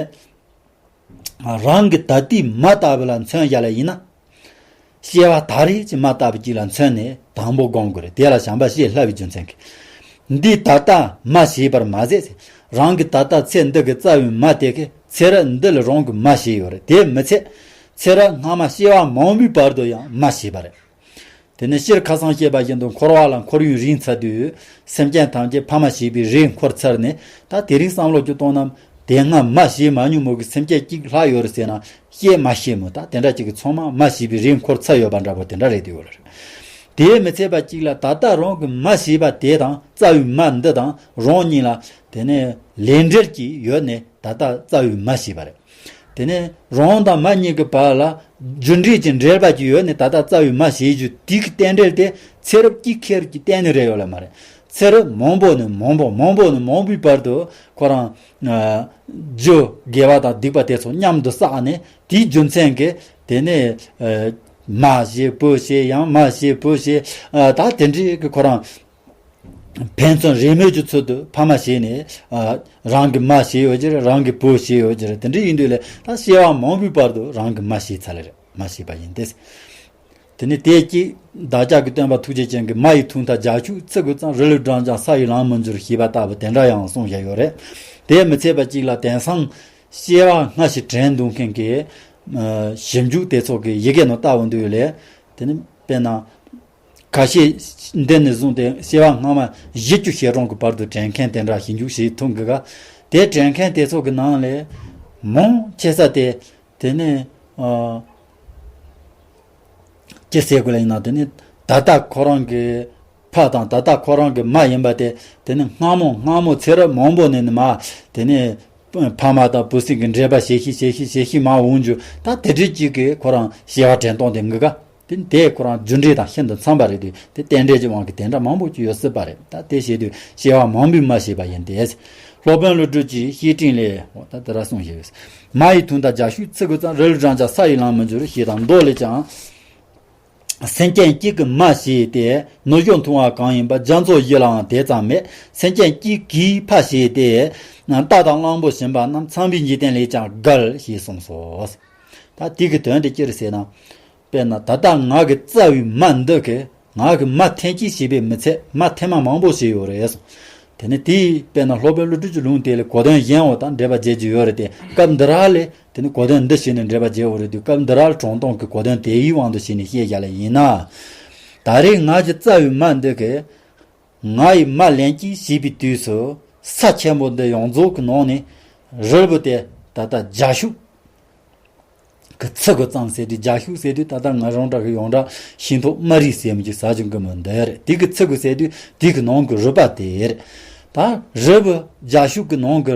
རང་གི་ད་ལྟའི་མ་ལྟ་བུ་ལ་མཚོན་བཞག་ལ་ཡིན་ན། སྐྱེ་བ་ད་རེས་ཀྱི་མ་ལྟ་བུ་གཅིག་ལ་མཚོན་ནས་དང་པོ་སྒོམ་དགོས་རེད། དེ་ལ་བྱམས་པ་ཞེས་སླབ་པའི་རྒྱུ་མཚན་གྱིས། འདིས་ད་ལྟ་མ་ཤེས་པར་མ་ཟད། རང་གི་ད་ལྟ་ཚེ་འདི་གི་རྩ་བའི་མ་དེ་གི་ཚེ་རབས་འདི་ལ་རང་གི་མ་ཤེས་ཡོད་རེད། དེ་མི་ཚད། ཚེ་རབས་སྔ་མ་སྐྱེ་བ་མང་པོའི་བར་དུ་ཡང་མ་ཤེས་པ་རེད། དེ་ནས་སྤྱིར་ཁ་སང་བཤད་པ་བཞིན་དུ་འཁོར་བ་ལ་འཁོར་བའི་རིས་འཚར་དུས། སེམས་ཅན་ཐམས་ཅད་ཕ་མ་ཤེས་པའི་རིས་འཁོར་ཚར་ནས། ད་དེ་རིང་བསམ་བློ་ཅིག་གཏོང་ན། དེ་སྔ་མ་ཤེས་མ་མྱོང་མོད་ཀྱི་སེམས་ཅན་གཅིག་ལྷག་ཡོད་རེད་ཟེར་ན། ཤེས་མ་ཤེས་མོད་ད་དེ་འདྲ་ཅིག་གི་ཚང་མ་མ་ཤེས་པའི་རིས་འཁོར་ཚར་ཡོད་པ་འདྲ་པོ་དེ་འདྲ་རེད་དེ་ཡོད་རེད། དེས་མི་ཚད་པ་གཅིག་ལ་ད་ལྟ་རང་གི་མ་ཤེས་པ་དེ་དང་རྩ་བའི་མ་འདི་དང་རང་གཉིས་ལ་དེ་ནས་ལས་འབྲེལ་གྱི་ཡོད་ནས་ད་ལྟ་རྩ་བའི་མ་ཤེས་པ་རེད། དེ་ནས་རང་དང་མ་གཉིས་ཀྱི་བར་ལ་རྒྱུ་འབྲས་ཀྱི་འབྲེལ་བ་ཅིག་ཡོད་ནས་ད་ལྟ་རྩ་བའི་མ་ཤེས་རྒྱུ་དེ་གི་རྟེན་འབྲེལ་དེ་ཚེ་རབས་གཅིག་ཁེར་གྱི་རྟེན་ནི་རེད་ཡོད་ལ་མ་རེད། ཚེ་རབས་མང་པོ་ནས་མང་པོ་མང་པོ་ནས་མང་པོའི་བར་དུ་ཁོ་རང་། ཨ། རྒྱུ་དགེ་བ་དང་སྡིག་པ་དེ་ཚོ་མཉམ་དུ་བསགས་ནས་དེའི་རྒྱུ་མཚན་གྱིས་དེ་ནས། ཨ། མ་ཤེས་བུ་ཤེས་ཡང་མ་ཤེས་བུ་ཤེས། ཨ། ད་དེ་འདྲའི་གི་ཁོ་རང་ཕན་ཚུན་རེས་མོས་ཀྱི་ཚུལ་དུ་ཕ་མ་ཤེས་ནས། ཨ། རང་གི་མ་ཤེས་ཡོད་ཀྱི་རེད། རང་གི་བུ་ཤེས་ཡོད་ཀྱི་རེད། དེ་འདྲ་ཡིན་དུས་ལས་ད་སྐྱེ་བ་མང་པོའི་བར་དུ་རང་གི་མ་ཤེས་ཚར་ལེ་རེད། མ་ཤེས་པ་ཡིན་ཏེ། དེ་ནི་དེ་གཅིག་བདག་ཅག་གི་སྟོན་པ་ཐུགས་རྗེ་ཅན་གྱིས་མ་ཡི་ཐུང་མཐའ་རྒྱ་ཤུག་ཚིག་གི་ཙམ་རི་ལུ་སྦྲང་ཆར་ས་ཡི་ལམ་མི་འགྱུར་ཞེས་པ་ལྟ་བུ་དེ་འདྲ་ཡང་གསུངས་བཞག་ཡོད་རེད། དེས་མི་ཚད་པ་གཅིག་ལ་དེང་སང་སྐྱེ་བ་སྔ་ཕྱི་དྲན་འདུག་མཁན་གྱི། ཨ། ཞིབ་འཇུག་དེ་ཚོ་གི་ཡི་གེ་ནང་ལྟ་བུ་འདུག་ལས། དེ་ནི་དཔེར་ན། ཁ་ཤས་འདི་ནས་བཟུང་སྟེ་སྐྱེ་བ་སྔ་མ་བཞི་བཅུ་ཞེ་གྲངས་ཀྱི་བར་དུ་དྲན་མཁན་དེ་འདྲ་ཞིབ་འཇུག་བྱེད་ཐུབ་གི་ག་དེ་དྲན་མཁན་དེ་ཚོ་གི་ནང་ལས་མང་ཆེ་ས་དེ་དེ་ནས། ཨ། ཅི་ཟེར་དགོས་ལ་ཡིན་ན། དེ་ནི་ད་ལྟ་ཁོ་རང་གི་ཕ་དང་ད་ལྟ་ཁོ་རང་གི་མ་ཡིན་པ་དེ། དེ་ནི་སྔ་མོ་སྔ་མོ་ཚེ་རབས་མང་པོ་ནས་ནི་མ། དེ་ནི་ཕ་མ་དང་བུ་སྲིང་གི་འབྲེལ་བ་བྱེད་ཤི་བྱེད་ཤི་བྱེད་ཤི་མ་འོང་རྒྱུ་ད་དེ་འདྲའི་གཅིག་གིས་ཁོ་རང་སྐྱེ་བ་དྲན་སྟངས་དེ་ངུ་ག་དེ་དེ་ཁོ་རང་རྒྱུ་འབྲས་དང་ཤིན་ཏུ་འཚམ་པ་རེད་དུས་དེ་རྟེན་འབྲེལ་གྱི་དབང་གིས་དེ་འདྲ་མང་པོ་ཅིག་ཡོད་སྲིད་པ་རེད། ད་དེ་བྱེད་དུས་སྐྱེ་བ་མང་པོས་མ་ཤེས་པ་ཡིན་ཏེ། སློབ་དཔོན་ཀླུ་སྒྲུབ་ཀྱིས་བཤེས་སྤྲིང་ལས། འོ་ད་དེ་ར་གསུངས་ཞེས། མ་ཡི་ཐུང་མཐའ་རྒྱ་ཤུག་ཚིག་གི་ཙམ་རི་ལུ་སྦྲང་ཆར་ས་ཡི་ལམ་མི་འགྱུར་ཞེས་དང་མདོ་ལས་ཀྱང་། སེམས་ཅན་གཅིག་གིས་མ་བྱས་ཏེ། ནུ་ཞོ་འཐུང་བ་གང་ཡིན་པ། རྒྱ་མཚོ་བཞི་ལའང་དེ་ཙམ་མེད། སེམས་ཅན་གཅིག་གིས་ཕ་བྱས་ཏེ། རྟ་དང་གླང་པོ་ཞིམ་པ་རྣམས། ཚངས་པའི་འཇིག་རྟེན་ལས་ཀྱང་བརྒལ་ཞེས་གསུངས་སོ། ད་དེ་གི་དོན་དེ་ཅི་རེད་ཟེར་ན། དཔེར་ན་ད་ལྟ་ང་གི་རྩ་བའི་མ་འདི་གིས་ང་གི་མ་འཐེན་གྱིས་བྱས་པའི་མི་ཚད་མ་འཐེན་མ་མང་པོ་ཞིག་ཡོད་རེད། དེ་ནི་དེའི་དཔེར་ན་སློབ་དཔོན་ཀླུ་སྒྲུབ་ཀྱི་ལུང་དེ་ལས་གོ་དོན་གཞན་འོ་དང་འགྲེལ་པ་བྱེད་ཀྱི་ཡོད་རེད་དེ། སྐབས་འདི་ར་ལས་དེ་ནི་གོ་དོན་འདི་བྱས་ནས་འགྲེལ་པ་བྱེད་འོ་རེད་དུས། སྐབས་འདི་ར་ལས་དྲང་སྟོང་གི་གོ་དོན་དེའི་དབང་དུ་བྱས་ནས་བཤད་བཞག་ལ་ཡིན་ན། ད་རེས་ང་གི་རྩ་བའི་མ་འདི་གིས་ང་ཡི་མ་ལན་གྱིས་བྱས་པའི་དུས་སུ་ས་ཆེན་པོ་འདི་ཡོངས་རྫོགས་ཀྱི་ནང་ནས་རིལ་བུ་དེ་ད་ལྟ་རྒྱ་ཤུག་གི་ཚི་གུ་ཙམ་ཟེར་དུས། རྒྱ་ཤུག་ཟེར་དུས་ད་ལྟ་ང་རང་འདྲ་གི་ཡོངས་གྲགས་ཤིང་ཐོག་དམར་རིལ་ཟེར་མི་ཅིག་ཟ་བྱུང་གི་མི་འདི་རེད། དེ་གི་ཚི་གུ་ཟེར་དུས་དེ་གི་ནང་གི་རུས་པ་དེ་རེད། ད་རིལ་བུ་རྒྱ་ཤུག་གི་ནང་གི་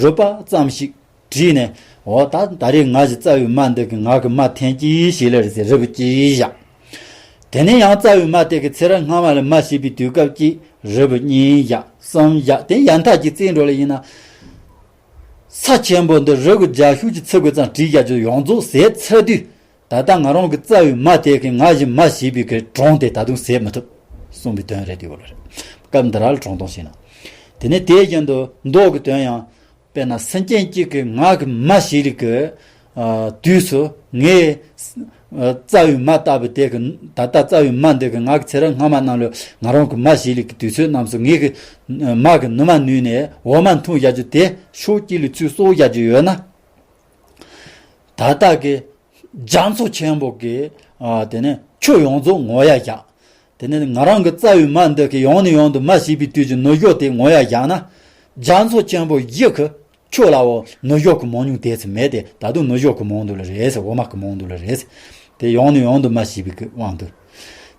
རུས་པ་ཙམ་ཞིག་བྲིས་ནས། འོ་ད་ད་རེས་ང་གི་རྩ་བའི་མ་འདི་གིས་ང་གི་མ་འཐེན་གྱིས་བྱས་ལེ་རེད་ཟེར་རིལ་བུ་གཅིག་བཞག་དེ་ནས་ཡང་རྩ་བའི་མ་དེ་གིས་ཚེ་རབས་སྔ་མ་ལ་མ་བྱས་པའི་དུས་སྐབས་ཀྱི་རིལ་བུ་གཉིས་བཞག་གསུམ་བཞག་དེ་ཡན་ཐག་གིས་བརྩིས་འགྲོ་ལེ་ཡིན་ན། ས་ཆེན་པོ་འདི་རིལ་བུ་རྒྱ་ཤུག་གི་ཚི་གུ་ཙམ་བྲིས་བཞག་རྒྱུ་ཡོངས་རྫོགས་ཟད་ཚར་དུས། ད་ལྟ་ང་རང་གི་རྩ་བའི་མ་དེ་གིས་ང་བཞིན་མ་བྱས་པའི་གི་གྲངས་དེ་ད་དུང་ཟད་མི་ཐུབ་གསུངས་པའི་དོན་རེད་དེ་བོ་ལ་རེད། སྐབས་འདི་ར་ལ་དྲང་སྟོང་ཞིག་ན། དེ་ནས་དེ་བཞིན་དུ་མདོ་གི་དོན་ཡང་། དཔེར་ན་སེམས་ཅན་གཅིག་གིས་ང་གི་མ་བྱས་རིགས་ཀྱི་ཨ་དུས་སུ་ངས་ རྩ་བའི་མ་ལྟ་བུ་དེ་གི་ད་ལྟ་རྩ་བའི་མ་འདི་གི་ང་གི་ཚེ་རབས་སྔ་མ་རྣམས་ལ་ང་རང་གི་མ་བྱས་ལས་ཀྱི་དུས་ཚོད་རྣམས་སུ་ངེད་ཀྱི་མ་གི་ནུ་མ་ནུས་ནས་འོ་མ་འཐུང་བཞག་རྒྱུ་དེ་ཕྱོགས་གཅིག་ལ་ཚུར་གསོ་བཞག་རྒྱུ་ཡོད་ན། ད་ལྟ་གི་རྒྱ་མཚོ་ཆེན་པོ་གི་ཨ་དེ་ནས་ཆུ་ཡོངས་རྫོགས་ངོ་ཡ་བཞག་དེ་ནས་ང་རང་གི་རྩ་བའི་མ་འདི་གི་ཡང་ནས་ཡང་དུ་མ་བྱས་པའི་དུས་ཀྱི་ནུ་ཞོ་དེ་ངོ་ཡ་བཞག་ན། རྒྱ་མཚོ་ཆེན་པོ་བཞི་གི་ཆུ་ལའོ་ནུ་ཞོ་གི་མང་ཉུང་དེ་ཚོ་མེད་དེ། ད་དུང་ནུ་ཞོ་གི་མང་དུ་ལ་རེད་ཟེར། འོ་མ་གི་མང་དུ་ལ་རེད་ཟེར། དེ་ཡང་ནས་ཡང་དུ་མ་བྱས་པའི་གི་དབང་དུ།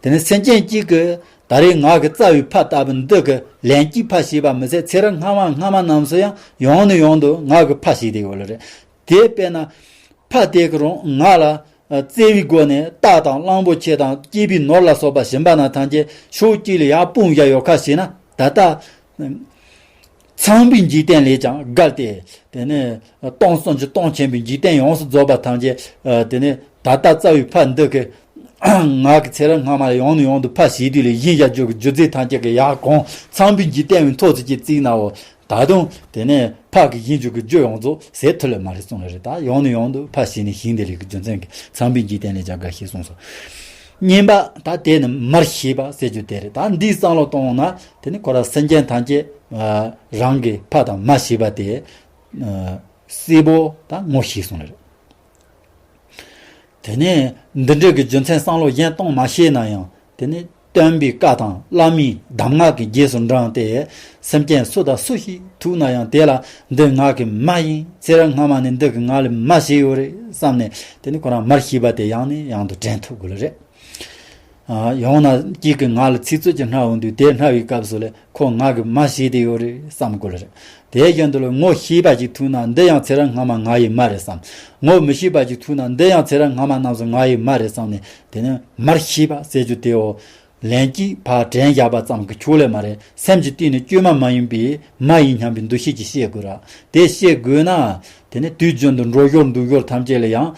དེ་ནས་སེམས་ཅན་གཅིག་གི་ད་རེས་ང་གི་རྩ་བའི་ཕ་ལྟ་བུ་འདི་གི་ལན་གཅིག་ཕ་བྱས་པ་མི་ཚད་ཚེ་རབས་སྔ་མ་སྔ་མ་རྣམས་སུ་ཡང་ཡང་ནས་ཡང་དུ་ང་གི་ཕ་བྱས་དེ་ཡོད་ལ་རེད། དེ་དཔེར་ན། ཕ་དེ་གི་རང་ང་ལ་བརྩེ་བའི་སྒོ་ནས་རྟ་དང་གླང་པོ་ཆེ་དང་སྐྱེས་པའི་ནོར་ལ་སོགས་པ་སྦྱིན་པ་ན་ཐམས་ཅད་ཕྱོགས་གཅིག་ལ་ཡར་སྤུངས་བཞག་ཡོད་ཁ་ཞེ་ན། ད་ལྟ་ཚངས་པའི་འཇིག་རྟེན་ལས་ཀྱང་བརྒལ་ཏེ། དེ་ནས་སྟོང་གསུམ་གྱི་སྟོང་ཆེན་པོའི་འཇིག་རྟེན་ཡོངས་སུ་རྫོགས་པ་ཐམས་ཅད་དེ་ནས་ད་ལྟ་རྩ་བའི་ཕ་འདི་གི་ང་གི་ཚེ་རབས་སྔ་མ་ལ་ཡང་ནས་ཡང་དུ་ཕ་བྱས་དུས་ལས་བཞིན་བཞག་རྒྱུ་གི་རྒྱུ་རྫས་ཐམས་ཅད་ཀྱི་ཡར་གོང་ཚངས་པའི་འཇིག་རྟེན་བའི་མཐོ་ཚད་ཀྱི་རྩིས་ནའོ། ད་དུང་དེ་ནས་ཕ་གི་ཡིན་རྒྱུ་གི་རྒྱུ་ཡོངས་རྫོགས་ཟད་ཐུབ་ལེ་མ་རེད་གསུངས་ལེ་རེད། ད་ཡང་ནས་ཡང་དུ་ཕ་བྱས་ནས་ཞིང་དེ་ལས་ཀྱི་རྒྱུ་མཚན་གྱི་ཚངས་པའི་འཇིག་རྟེན་ལས་ཀྱང་བརྒལ་ཞེས་གསུངས་སོ། གཉིས་པ་ད་དེ་ནི་མར་ཤེས་པ་ཟེར་རྒྱུ་དེ་རེད། ད་འདིའི་བསམ་བློ་གཏོང་ན་དེ་ནི་ཁོ་ར་སེམས་ཅན་ཐམས་ཅད་རང་གི་ཕ་དང་མ་ཤེས་པ་དེ་གསལ་པོ་ད་ངོ་ཤེས་གསུངས་ལེ་རེད། དེ་ནས་འདི་འདྲ་གི་རྒྱུ་མཚན་བསམ་བློ་གཞན་གཏོང་མ་ཤེས་ན་ཡང་དེ་ནས་སྟོན་པའི་བཀའ་དང་བླ་མའི་གདམས་ངག་གི་རྗེས་སུ་འབྲངས་ཏེ། སེམས་ཅན་སུ་དང་སུ་ཞིག་ཐུག་ན་ཡང་དེ་ལ་འདི་ང་གི་མ་ཡིན། ཚེ་རབས་སྔ་མ་ནས་འདི་གི་ང་ལ་མ་བྱས་ཡོད་རེད་བསམ་ནས་དེ་ནས་ཁོ་རང་མར་ཤེས་པ་དེ་ཡང་ནས་ཡང་དུ་དྲན་ཐུབ་དགོས་ལེ་རེད། ཡང་ན་གཅིག་གི་ང་ལ་ཚིག་རྩུབ་ཀྱི་སྣ་འོང་དུས་དེ་སྣ་བའི་སྐབས་སུ་ལས་ཁོ་ང་གི་མ་བྱས་ཏེ་ཡོད་རེད་བསམ་དགོས་ལེ་རེད། དེ་བཞིན་དུ་ལ་ངོ་ཤེས་པ་ཅིག་ཐུག་ན་འདི་ཡང་ཚེ་རབས་སྔ་མ་ང་ཡི་མ་རེད་བསམ། ངོ་མི་ཤེས་པ་ཅིག་ཐུག་ན་འདི་ཡང་ཚེ་རབས་སྔ་མ་རྣམས་སུ་ང་ཡི་མ་རེད་བསམ་ནས་དེ་ནི་མར་ཤེས་པ་ཟེར་རྒྱུ་དེའོ། ལན་གཅིག་ཕར་དྲན་བཞག་པ་ཙམ་གྱིས་ཆོག་ལེ་མ་རེད། སེམས་ཀྱི་གཏིང་ནས་བཅོས་མ་མ་ཡིན་པའི་མ་ཡིན་སྙམ་པའི་འདུ་ཤེས་ཀྱིས་ཤེས་དགོས་ར། དེ་ཤེས་དགོས་ན་དེ་ནི་དུས་རྒྱུན་དུ་འགྲོ་ཞོར་འདུག་ཞོར་ཐམས་ཅད་ལ་ཡང་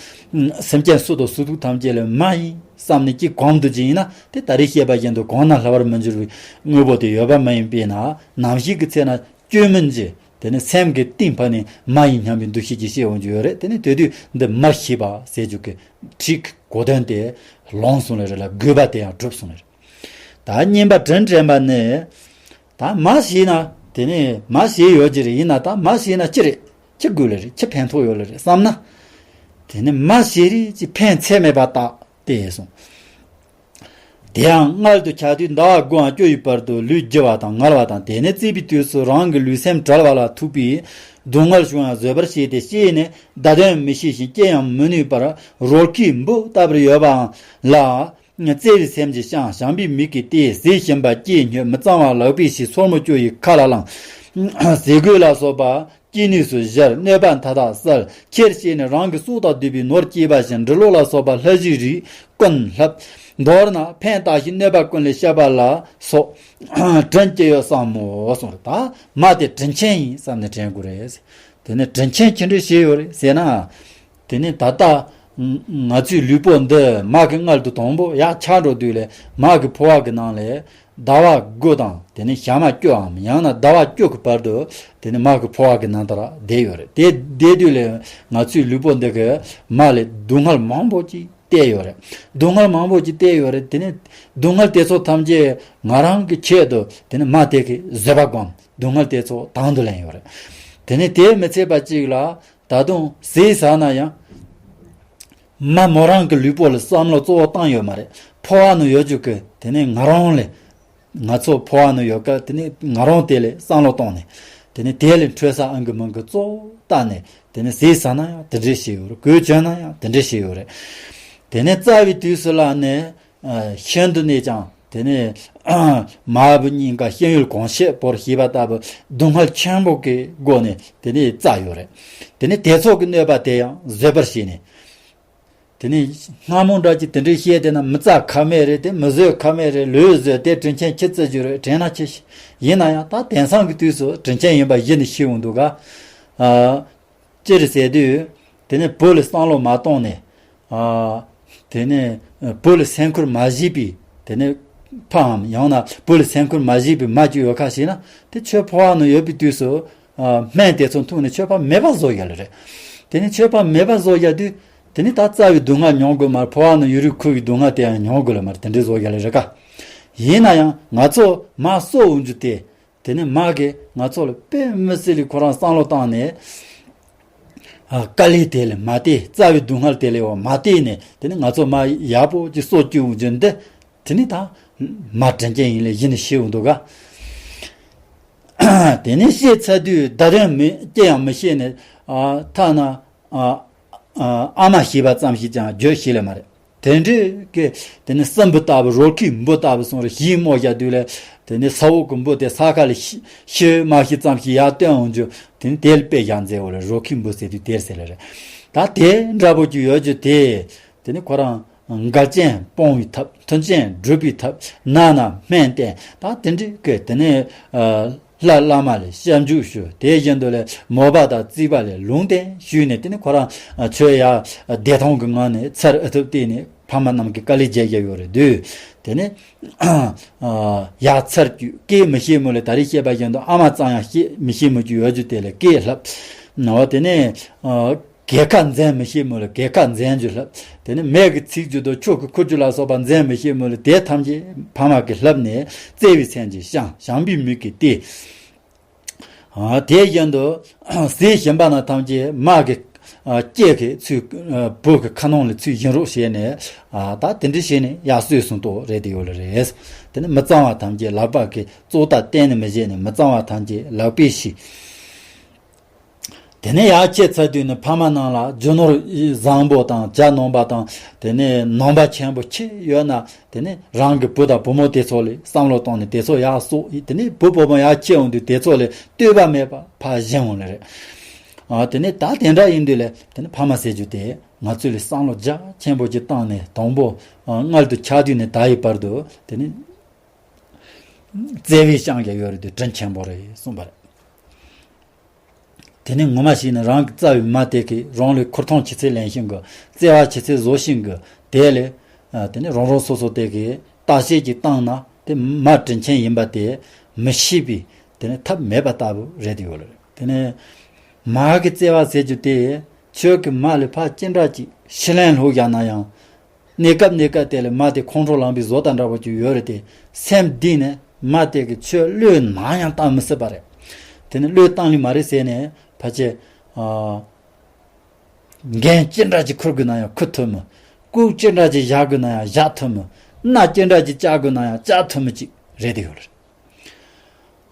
སེམས་ཅན་སུ་དང་སུ་ཐུག་ཐམས་ཅད་ལ་མ་ཡིན་བསམ་ནས་ཅིག་གོམས་འདུག་ཅིག་ཡིན་ན་དེ་ད་རེས་བཤད་པ་བཞིན་དུ་གོང་ན་སླ་བར་མི་འགྱུར་བའི་དངོས་པོ་དེ་ཡོད་པ་མ་ཡིན་པས་ན་ནམ་ཞིག་གི་ཚེ་ན་བཅོས་མིན་གྱི་དེ་ནི་སེམས་ཀྱི་གཏིང་ཕ་ནས་མ་ཡིན་སྙམ་པའི་འདུ་ཤེས་ཀྱིས་ཤེས་འོང་རྒྱུ་ཡོད་རེད། དེ་ནི་དེ་དུས་འདི་མར་ཤེས་པ་ཟེར་རྒྱུ་གི་ཁྲིད་ཀྱི་གོ་དོན་དེ་ལོངས་སོང་ལེ་རེད་ལ་དགོས་པ་དེ་ཡང་གྲུབ་སོང་ལེ་རེད། ད་གཉིས་པ་དྲིན་དྲན་པ་ནི། ད་མ་ཤེས་ན་དེ་ནི་མ་ཤེས་ཡོད་ཀྱི་རེད། ཡིན་ན་ད་མ་ཤེས་ན་ཅི་རེད། ཅི་དགོས་ལེ་རེད། ཅི་ཕན་ཐོགས་ཡོད་ལེ་རེད་བསམ་ན། དེ་ནི་མ་ཤེས་རིགས་ཀྱི་ཕན་ཚད་མེད་པ་རྟག་སྟེ་གསུངས། དེ་ཡང་མངལ་དུ་ཆགས་དུས་ཟླ་བ་དགུའམ་བཅུ་ཡི་བར་དུ་ལུས་ལྗི་བ་དང་ངལ་བ་དང་། དེ་ནས་བཙས་པའི་དུས་སུ་རང་གི་ལུས་སེམས་བྲལ་བ་ལ་ཐུག་པས་སྡུག་བསྔལ་བྱུང་ཡང་བཟོད་པར་བྱས་ཏེ་སྐྱེས་ནས་བརྡ་དོན་མི་ཤེས་ཤིང་སྐྱེ་ཡང་མི་ནུས་པར་རོལ་ཁའི་འབུ་ལྟ་བུར་ཡོད་པའང་ལ། བརྩེ་བའི་སེམས་ཀྱིས་བཤང་། བྱམས་པའི་མིག་གིས་བལྟས། ཟས་ཞིམ་པ་སྐྱེས་སྙོད། མི་གཙང་བ་ལག་པས་བྱས། སོར་མོ་བཅུ་ཡིས་ཁ་ལ་བླངས། ཟས་གོས་ལ་སོགས་པ་སྐྱེ་ནུས་སུ་སྦྱར། གནོད་པ་མཐའ་དག་བསལ། ཁྱེར་བྱས་ནས་རང་གི་སྲོག་དང་བསྡོས་པའི་ནོར་སྐྱེས་པ་བཞིན་འབྲི་ཀློག་ལ་སོགས་པ་ལྷ་བཞིའི་རིགས་ཀུན་བསླབ། མདོར་ན་ཕན་བཏགས་ཤིང་གནོད་པ་ཀུན་ལས་བཤགས་པ་ལ་སོགས་དྲིན་ཅི་ཡོད་བསམ་མོ་གསུངས་རེད། ད་མ་དེ་དྲིན་ཆེན་ཡིན་བསམ་ནས་དྲན་དགོས་རེད། དེ་ནས་དྲིན་ཆེན་ཅི་འདྲ་བྱས་ཡོད་རེད་ཟེར་ན། དེ་ནས་ད་ལྟ་ང་ཚོའི་ལུས་པོ་འདི་མ་གི་མངལ་དུ་དང་པོ་ཡར་ཆགས་འགྲོ་དུས་ལས་མ་གི་ཕོ་བ་གི་ནང་ལས་ཟླ་བ་དགུ་དང་དེ་ནས་ཞག་མ་བཅུའམ་ཡང་ན་ཟླ་བ་བཅུ་གི་བར་དུ་དེ་ནས་མ་གི་ཕོ་བ་གི་ནང་དུ་ར་བསྡད་ཡོད་རེད། དེ་བསྡད་དུས་ལས་ང་ཚོའི་ལུས་པོ་འདི་གི་མ་ལས་སྡུག་བསྔལ་མང་པོ་ཅིག་བལྟས་ཡོད་རེད། སྡུག་བསྔལ་མང་པོ་ཅིག་བལྟས་ཡོད་རེད། དེ་ནས་སྡུག་བསྔལ་དེ་ཚོ་ཐམས་ཅད་ང་རང་གི་ཆེད་དུ་དེ་ནས་མ་དེ་གི་བཟོད་པ་སྒོམ། སྡུག་བསྔལ་དེ་ཚོ་དང་དུ་ལེན་ཡོད་རེད། དེ་ནས་དེ་མི་ཚད་པ་ཅིག་ལ་ད་དུང་ཟས་ཟ་ན་ཡང་། མ་མོ་རང་གི་ལུས་པོ་ལ་བསམ་བློ་གཙོ་བོ་བཏང་ཡོད་མ་རེད། ཕོ་བ་ནང་ཡོད་རྒྱུ་གི་དེ་ནས་ང་རང་ལས། ང་ཚོ་ཕོ་བ་ནང་ཡོད་སྐབས་དེ་ནས་ང་རང་དེ་ལས་བསམ་བློ་བཏང་ནས། དེ་ནས་དེ་ལས་འཕྲོས་ས་ཨང་གི་མང་གི་གཙོ་བོ་བལྟས་ནས་དེ་ནས་ཟས་ཟ་ན་ཡང་དེ་འདྲས་བྱས་ཡོད་རེད། གོས་གྱོན་ན་ཡང་དེ་འདྲས་བྱས་ཡོད་རེད། དེ་ནས་བཙའ་བའི་དུས་སུ་ལ་ནས། ཤིན་ཏུ་ནས་ཀྱང་དེ་ནས་མ་བུ་གཉིས་ཀ་ཤེས་ཡོན་གོང་ཤེས་པོར་ཤེས་པ་ལྟ་བུ་སྡུག་བསྔལ་ཆེན་པོ་གི་སྒོ་ནས་དེ་ནས་བཙའ་ཡོད་རེད། དེ་ནས་དེ་ཚོ་གི་གནོད་པ་དེ་ཡང་བཟོད་པར་བྱས་ནས། དེ་ནས་སྔ་མོ་འདྲ་ཅིག་དེ་འདྲའི་བཤད་དེ་ན་མི་བཙའ་ཁ་མེད་རེད། དེ་མི་བཟོད་ཁ་མེད་རེད། ལོས་བཟོད་དེ་དྲིན་ཆེན་ཁྱི་བརྩི་རྒྱུ་རེད། དྲན་ན་ཆེ་ཤི། ཡིན་ན་ཡང་ད་དེང་སང་གི་དུས་སུ་དྲིན་ཆེན་ཡིན་པ་གཞི་ནས་ཤེས་འོང་འདུག་ག་ཨ། སྤྱིར་ཟེར་དུས། དེ་ནས་བུ་ལ་བསམ་བློ་མ་གཏོང་ནས། ཨ། དེ་ནས་བུ་ལ་སེམས་ཁུར་མ་བྱས་པའི་དེ་ནས་ཕའམ་ཡང་ན་བུ་ལ་སེམས་ཁུར་མ་བྱས་པའི་མ་ཅིག་ཡོད་ཁ་ཞིག་ན་དེ་ཁྱོད་ཕོ་བ་ནང་ཡོད་པའི་དུས་སུ། ཨ། སྨན་དེ་ཚོ་འཐུང་ནས་ཁྱོད་ཕ་མེད་པ་བཟོ་ཡ་ལ་རེད། དེ་ནས་ཁྱོད་ཕ་མེད་པ་བཟོ་ཡ་དུས། དེ་ནི་ད་རྩ་བའི་སྡུག་བསྔལ་མྱོང་དགོས་མ་རེད། ཕོ་བ་ནི་ཡུ་རུ་ཁུ་བའི་སྡུག་བསྔལ་དེ་ཡང་མྱོང་དགོས་ལ་མ་རེད། དེ་འདྲའི་བཟོ་རྒྱ་ལ་རེད་ཀ། ཡིན་ན་ཡང་ང་ཚོ་མ་གསོ་འོང་རྒྱུ་དེ། དེ་ནི་མ་གིས་ང་ཚོ་ལ་དཔེ་མི་སྲིད་ལ་ཁོ་རང་བསམ་བློ་བཏང་ནས། ཨ། དཀའ་ལས་དེ་ལས་མ་དེ། རྩ་བའི་སྡུག་བསྔལ་དེ་ལས་བ་མ་དེ་ནས། དེ་ནི་ང་ཚོ་མ་ཡག་པོ་ཅིག་གསོ་སྐྱོང་འོང་རྒྱུ་འདི། དེ་ནི་ད་མ་དྲིན་ཅན་ཡིན་ལས་གཞི་ནས་ཤེས་འོང་འདུག་ག། དེ་ནས་བཤད་ཚར་དུས་བརྡ་དོན་མི་ཅི་ཡང་མི་ཤེས་ནས། ཨ། ཐ་ན། ཨ། ཨ། ཨ་མ་ཤེས་པ་ཙམ་ཞིག་ཀྱང་བརྗོད་ཤེས་ལེ་མ་རེད། དེ་འདྲའི་གི་དེ་ནས་སྲིན་འབུ་ལྟ་བུ། རོ་ཁའི་འབུ་ལྟ་བུ་སོང་རེ་ཞིག་རྨོ་བཞག་དུས་ལས། དེ་ནས་ས་འོག་གི་འབུ་དེ་ས་ཁ་ལ་ཤི་ཤི་མ་ཤི་ཙམ་ཞིག་ཡར་བཏོན་འོང་རྒྱུ། དེ་ནས་དེ་ལ་དཔེ་བཞག་མཛད་འོ་ལེ། རོ་ཁའི་འབུ་ཟེར་དུས་དེར་ཟེར་ལེ་རེད། ད་དེ་འདྲ་པོ་ཅིག་ཡོད་རྒྱུ་དེ། དེ་ནས་ཁོ་རང་འགལ་རྐྱེན་སྤོང་བའི་ཐབས། མཐུན་རྐྱེན་སྒྲུབ་པའི་ཐབས། ན་ན་སྨན་བསྟེན། ད་དེ་འདྲའི་གི་དེ་ནས། ཨ། ལྷ་བླ་མ་ལ་སྐྱབས་འཇུག་ཞུ། དེ་བཞིན་དུ་ལས་མོས་པ་དང་བརྩེ་བ་ལས་ལུང་བསྟན་ཞུས་ནས། དེ་ནས་ཁོ་རང་ཆོས་ཡ་བདེ་ཐང་གི་ངང་ནས་ཚར་ཨེ་ཐུབ་བལྟས་ནས། ཕ་མ་རྣམས་ཀྱིས་དཀའ་ལས་བརྒྱབ་བཞག་ཡོད་རེད་དུས། དེ་ནས་ཡ་ཚར་གྱི་སྐད་མི་ཤེས་མོད་ལ། ད་རེས་བཤད་པ་བཞིན་དུ་ཨ་མ་ཙམ་ཡང་བཤད་མི་ཤེས་མོད་ཀྱི་ཡོད་རྒྱུ་དེ་ལ་སྐད་ལྷབ། ནའོ། དེ་ནས། ཨ། གད་ཁ་འཛིན་མི་ཤེས་མོད་ལ་གད་ཁ་འཛིན་རྒྱུ་ལྷབ། དེ་ནས་མེ་གི་ཚིག་རྒྱུ་དང་ཆུ་གི་ཁུ་རྒྱུ་ལ་སོགས་པ་འཛིན་མི་ཤེས་མོད་ལ། དེ་ཐམས་ཅད་ཕ་མ་གིས་ལྷབ་ནས། བརྩེ་བའི་སེམས་ཀྱིས་བཤམས། བྱམས་པའི་མོས་ཀྱིས་དེད། ཨ། དེ་བཞིན་དུ་ཟས་ཞིམ་པ་ན་ཐམས་ཅད་མ་གི། ཨ། སྐྱེ་གི་ཚུལ། ཨ། བུ་གི་ཁ་ནང་ལ་ཚུལ་བཞིན་རོགས་བྱས་ནས། ཨ། ད་དེ་འདྲ་བྱས་ནས་ཡར་གསོས་སོང་ཏོ་རེད། དེ་ཡོད་ལ་རེད། དེ་ནི་མི་གཙང་བ་ཐམས་ཅད་ལག་པ་གིས་བཙོག་ཐག་གཏན་ནས་མི་བྱེད་ནས། མི་གཙང་བ་ཐམས་ཅད་ལག་པས་ཕྱིས། དེ་ནས་ཡར་ཁྱེར་ཚར་དུས་ནི་ཕ་མ་རྣམས་ལ་རྒྱུ་ནོར་བཟང་པོ་དང་། ཇ་ནང་པ་དང་། དེ་ནས་ནང་པ་ཆེན་པོ་ཅི་ཡོད་ན། དེ་ནས་རང་གི་བུ་དང་བུ་མོ་དེ་ཚོ་ལ་བསམ་བློ་བཏང་ནས་དེ་ཚོ་ཡར་གསོ། དེ་ནས་བུ་བུ་མོ་ཡར་ཁྱེར་འོང་དུས་དེ་ཚོ་ལ་ལྟོས་པ་མེད་པར་ཕར་བཞེངས་འོང་ལེ་རེད། ཨ། དེ་ནས་ད་དེ་འདྲ་ཡིན་དུས་ལས། དེ་ནས་ཕ་མ་ཟེར་རྒྱུ་དེ་ང་ཚོ་ལ་བསམ་བློ་རྒྱ་ཆེན་པོ་ཅིག་བཏང་ནས། དང་པོ། ཨ། མངལ་དུ་ཆགས་དུས་ནས་ད་ཡི་བར་དུ། དེ་ནས་བརྩེ་བའི་བཤམས་ཀྱི་ཡོད་རེད་དུས་དྲིན་ཆེན་པོ་རེད་གསུངས་པ་རེད། དེ་ནས་ངོ་མ་ཞིག་ནི་རང་གི་རྩ་བའི་མ་དེ་གིས་རང་ལ་ཁུར་ཐང་ཆི་ཚད་ལེན་བཞིན་གི། བརྩེ་བ་ཆི་ཚད་བཟོ་བཞིན་གི། དེ་ལས། ཨ། དེ་ནས་རང་རང་སོ་སོ་དེ་གིས་བརྟག་དཔྱད་ཅིག་བཏང་ན། དེ་མ་དྲིན་ཆེན་ཡིན་པ་དེ་མི་ཤེས་པའི། དེ་ནས་ཐབས་མེད་པ་ལྟ་བུ་རེད་དེ་ཡོད་ལ་རེད། དེ་ནས་མ་གི་བརྩེ་བ་ཟེར་རྒྱུ་དེ། ཁྱོད་ཀྱི་མ་ལ་ཕར་ཅི་འདྲ་ཅིག་ཕྱི་ལན་སློག་བཞག་ན་ཡང་། གནས་སྐབས་གནས་སྐབས་དེ་ལ་མ་དེ་ཁོང་ཁྲོ་ལངས་པའི་བཟོ་ལྟ་འདྲ་པོ་ཅིག་ཡོད་རེད་དེ། སེམས་གཏིང་ནས་མ་དེ་གིས་ཁྱོད་བློས་ནམ་ཡང་བཏང་མི་སྲིད་པ་རེད། དེ་ནི་བློས་བཏང་ལེ་མ་རེད་ཟེར་ནས་ཕལ་ཆེར། ཨ། འགན་ཅི་འདྲ་ཅིག་འཁུར་དགོས་ན་ཡང་འཁུར་ཐུབ་མོད། ལྐུགས་ཅི་འདྲ་ཅིག་བཞག་དགོས་ན་ཡང་བཞག་ཐུབ་མོད། མནའ་ཅི་འདྲ་ཅིག་བཅག་དགོས་ན་ཡང་བཅག་ཐུབ་མོད་ཅིག་རེད་དེ་ཡོད་རེད།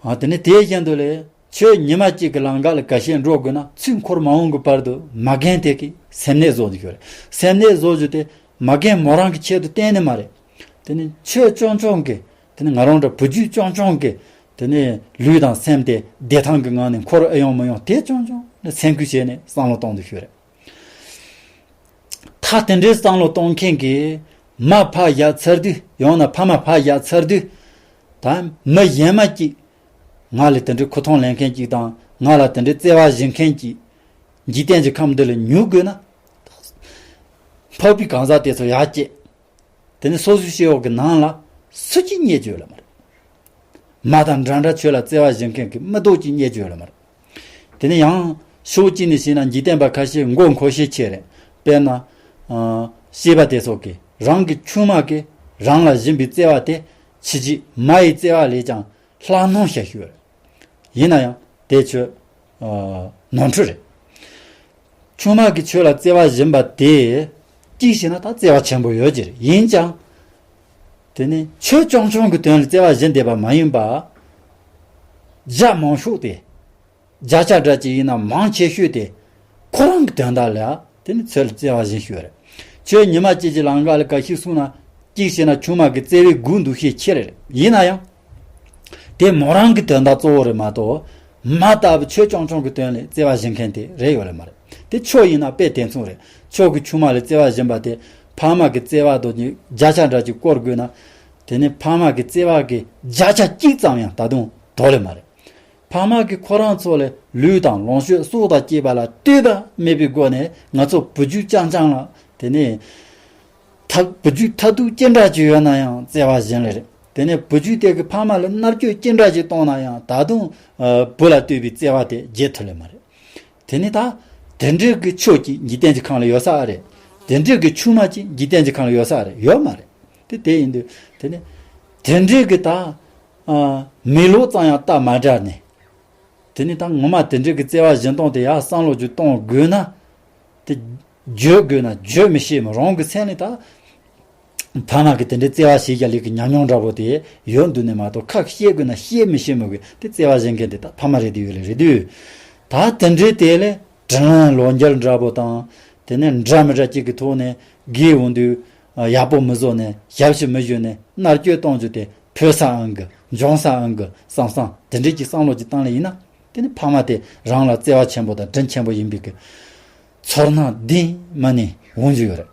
ཨ། དེ་ནི་དེ་བཞིན་དུ་ལས། ཁྱོད་ཉི་མ་གཅིག་གི་ལམ་ཁ་ལ་ག་ཤེད་འགྲོ་དགོས་ན། ཚུར་འཁོར་མ་འོང་གི་བར་དུ་མ་རྒན་དེ་གིས་སེམས་ནད་བཟོ་འདི་ཤོར་རེད། སེམས་ནད་བཟོ་རྒྱུ་དེ་མ་རྒན་མོ་རང་གི་ཆེད་དུ་གཏན་ནས་མ་རེད། དེ་ནི་ཁྱོད་རྐྱང་རྐྱང་གིས། དེ་ནི་ང་རང་འདྲ་བུ་རྒྱུད་རྐྱང་རྐྱང་གིས། དེ་ནི་ལུས་དང་སེམས་དེ་བདེ་ཐང་གི་ངང་ནས་འཁོར་ཨེ་ཡོང་མི་ཡོང་དེ་རྐྱང་རྐྱང་ནི་སེམས་ཁུར་བྱས་ནས་བསམ་བློ་གཏོང་འདི་ཤོར་རེད། ད་དེ་འདྲའི་བསམ་བློ་གཏོང་མཁན་གྱི་མ་ཕར་བཞག་ཚར་དུས། ཡང་ན་ཕ་མ་ཕར་བཞག་ཚར་དུས། ད་མི་གཞན་མ་གཅིག་ང་ལ་དེ་འདྲའི་ཁུར་ཐང་ལེན་མཁན་གཅིག་དང་། ང་ལ་དེ་འདྲའི་བརྩེ་བ་བྱིན་མཁན་གཅིག་འཇིག་རྟེན་གྱི་ཁམས་འདི་ལ་ཉུལ་དགོས་ན། འཕགས་པའི་གང་ཟག་དེ་ཚོ་ཡར་བསྐྱེད། དེ་ནི་སོ་སོའི་སྐྱེ་བོ་གི་ནང་ལ་སུ་གཅིག་རྙེད་རྒྱུ་ཡོད་ལ་མ་རེད། མ་དང་འདྲ་འདྲ་ཁྱོད་ལ་བརྩེ་བ་བྱེད་མཁན་གྱི་མི་རྡོག་གཅིག་རྙེད་རྒྱུ་ཡོད་ལ་མ་རེད། དེ་ནི་ཡང་ཕྱོགས་གཅིག་ནས་བྱས་ན་འཇིག་རྟེན་པ་ཁ་ཤས་མགོ་འཁོར་ཤས་ཆེ་རེད། དཔེར་ན། ཨ། སྐྱེས་པ་དེ་ཚོ་གིས་རང་གི་ཆུང་མ་གིས་རང་ལ་བྱིན་པའི་བརྩེ་བ་དེ་ཕྱི་རྒྱལ་མ་ཡི་བརྩེ་བ་ལས་ཀྱང་ལྷག་སྣང་བྱ་ཤོས་རེད། ཡིན་ན་ཡང་དེ་ཁྱོད། ཨ། ནོར་འཁྲུལ་རེད། ཆུང་མ་གིས་ཁྱོད་ལ་བརྩེ་བ་བྱིན་པ་དེ་གཅིག་བྱས་ན་ད་བརྩེ་བ་ཆེན་པོ་ཡོད་ཀྱི་རེད། ཡིན་ཀྱང་། དེ་ནི་ཁྱོད་རྐྱང་རྐྱང་གི་དོན་ལ་བརྩེ་བ་བྱིན་བསྡད་པ་མ་ཡིན་པ། རྒྱ་མང་ཤོས་དེ། བརྒྱ་ཆ་འདྲ་ཅིག་ཡིན་ན་མང་ཆེ་ཤོས་དེ། ཁོ་རང་གི་དོན་དག་ལ་དེ་ནི་ཁྱོད་ལ་བརྩེ་བ་བྱིན་ཤོས་རེད། ཁྱོད་ཉི་མ་གཅིག་གི་ལམ་ཁ་ལ་ག་ཤེད་སོང་ན། གཅིག་བྱས་ན་ཆུང་མ་གི་བརྩེ་བའི་སྒོ་འདུ་ཤས་ཆེ་རེད། ཡིན་ན་ཡང་། དེ་མོ་རང་གི་དོན་དག་གཙོ་བོ་རེད་མ་གཏོགས། མ་ལྟ་བུ་ཁྱོད་རྐྱང་རྐྱང་གི་དོན་ལ་བརྩེ་བ་བྱེད་མཁན་དེ་རེད་ཡོད་ལེ་མ་རེད། དེ་ཁྱོད་ཡིན་ན་དཔེ་དེ་མཚུངས་རེད། ཁྱོད་ཀྱི་ཆུང་མ་ལ་བརྩེ་བ་བྱིན་པ་དེ་ཕ་མ་གི་བརྩེ་བ་དང་བརྒྱ་ཆ་འདྲ་ཅིག་སྐོར་དགོས་ན། དེ་ནི་ཕ་མ་གི་བརྩེ་བ་གི་བརྒྱ་ཆ་གཅིག་ཙམ་ཡང་ད་དུང་དོ་ལེ་མ་རེད། ཕ་མ་གིས་ཁོ་རང་ཚོ་ལ་ལུས་དང་ལོངས་སྤྱོད་སྲོག་དང་བཅས་པ་ལ་ལྟོས་པ་མེད་པའི་སྒོ་ནས་ང་ཚོ་བུ་རྒྱུད་རྐྱང་རྐྱང་ལ། དེ་ནས་ཐ་བུ་རྒྱུད་མཐར་ཐུག་ཅི་འདྲ་ཅིག་ཡོད་ན་ཡང་བརྩེ་བ་བྱིན་ལེ་རེད། དེ་ནས་བུ་རྒྱུད་དེ་གི་ཕ་མ་ལ་མནར་གཅོད་ཅི་འདྲ་ཅིག་གཏོང་ན་ཡང་ད་དུང་ཨ་བུ་ལ་ལྟོས་པའི་བརྩེ་བ་དེ་བརྗེད་ཐུབ་ལེ་མ་རེད། དེ་ནི་ད་དེ་འདྲའི་གི་ཆོས་ཀྱི་འཇིག་རྟེན་གྱི་ཁམས་ལ་ཡོད་ས་ཨ་རེད། དེ་འདྲའི་གི་ཆུང་མ་ཅིག་འཇིག་རྟེན་གྱི་ཁམས་ལ་ཡོད་ས་རེད། ཡོད་མ་རེད། དེ་དེ་ཡིན་དུས་དེ་ནི་དེ་འདྲའི་གི་ད་ཨ་མི་ལོ་ཙམ་ཡང་རྟགས་མ་འདྲ་ནས། དེ་ནི་ད་ངོ་མ་དེ་འདྲའི་གི་བརྩེ་བ་སྦྱིན་གཏོང་དེ་ཡར་བསམ་བློ་ཅིག་གཏོང་དགོས་ན། དེ་བརྗོད་དགོས་ན་བརྗོད་མི་ཤེས་མོད། རང་གི་སེམས་ལ་ད་ཕ་མ་གི་དེ་འདྲའི་བརྩེ་བ་བྱེད་རྒྱུ་ལས་ཀྱི་ཉམས་མྱོང་འདྲ་པོ་དེ་ཡོད་འདུག་ནས་མ་གཏོགས། ཁ་བཤད་དགོས་ན་བཤད་མི་ཤེས་མོད་གི། དེ་བརྩེ་བ་སྦྱིན་མཁན་དེ་ད་ཕ་མ་རེད་དེ་ཡོད་ལེ་རེད་དུས། ད་དེ་འདྲའི་དེ་ལས་དྲིན་ལན་ལོག་འཇལ་འདྲ་པོ་དང་། དེ་ནས་འདྲ་མི་འདྲ་གཅིག་གི་ཐོག་ནས་སྒེར་འོང་དུས་ཡག་པོ་མི་བཟོ་ནས་ཞབས་ཕྱི་མི་ཞུ་ནས་མནར་གཅོད་གཏོང་རྒྱུ་དེ་ཕོད་ས་ཨང་གི་འཇོན་ས་ཨང་གི་བསམ་བསམ་དེ་འདྲའི་གི་བསམ་བློ་ཅིག་བཏང་ལེ་ཡིན་ན། དེ་ནི་ཕ་མ་དེ་རང་ལ་བརྩེ་བ་ཆེན་པོ་དང་དྲིན་ཆེན་པོ་ཡིན་པའི་གི་ཚོར་སྣང་ལྡན་མ་ནས་འོང་རྒྱུ་ཡོད་རེད།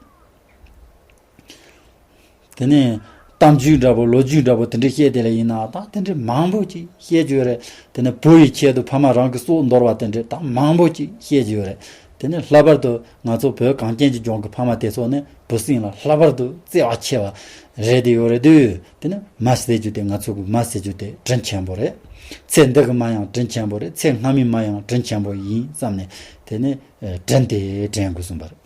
དེ་ནས་གཏམ་རྒྱུད་འདྲ་པོ་ལོ་རྒྱུས་འདྲ་པོ་དེ་འདྲ་བཤད་དེ་ལ་ཡིན་ན་ད་དེ་འདྲ་མང་པོ་ཅིག་བཤད་རྒྱུ་ཡོད་རེད། དེ་ནས་བུ་ཡི་ཆེད་དུ་ཕ་མ་རང་གི་སྲོག་འདོར་བ་དེ་འདྲ་ད་མང་པོ་ཅིག་བཤད་རྒྱུ་ཡོད་རེད། དེ་ནས་ལྷག་པར་དུ་ང་ཚོ་བོད་གངས་ཅན་གྱི་ལྗོངས་ཀྱི་ཕ་མ་དེ་ཚོ་ནི་བུ་སྲིང་ལ་ལྷག་པར་དུ་བརྩེ་བ་ཆེ་བ་རེད་དེ་ཡོད་རེད་དུས། དེ་ནས་མ་ཟེར་རྒྱུ་དེ་ང་ཚོ་གི་མ་ཟེར་རྒྱུ་དེ་དྲིན་ཆེན་པོ་རེད། ཚེ་འདི་གི་མ་ཡང་དྲིན་ཆེན་པོ་རེད། ཚེ་སྔ་མའི་མ་ཡང་དྲིན་ཆེན་པོ་ཡིན་བསམ་ནས་དེ་ནས་དྲིན་དེ་དྲན་དགོས་གསུངས་པ་རེད།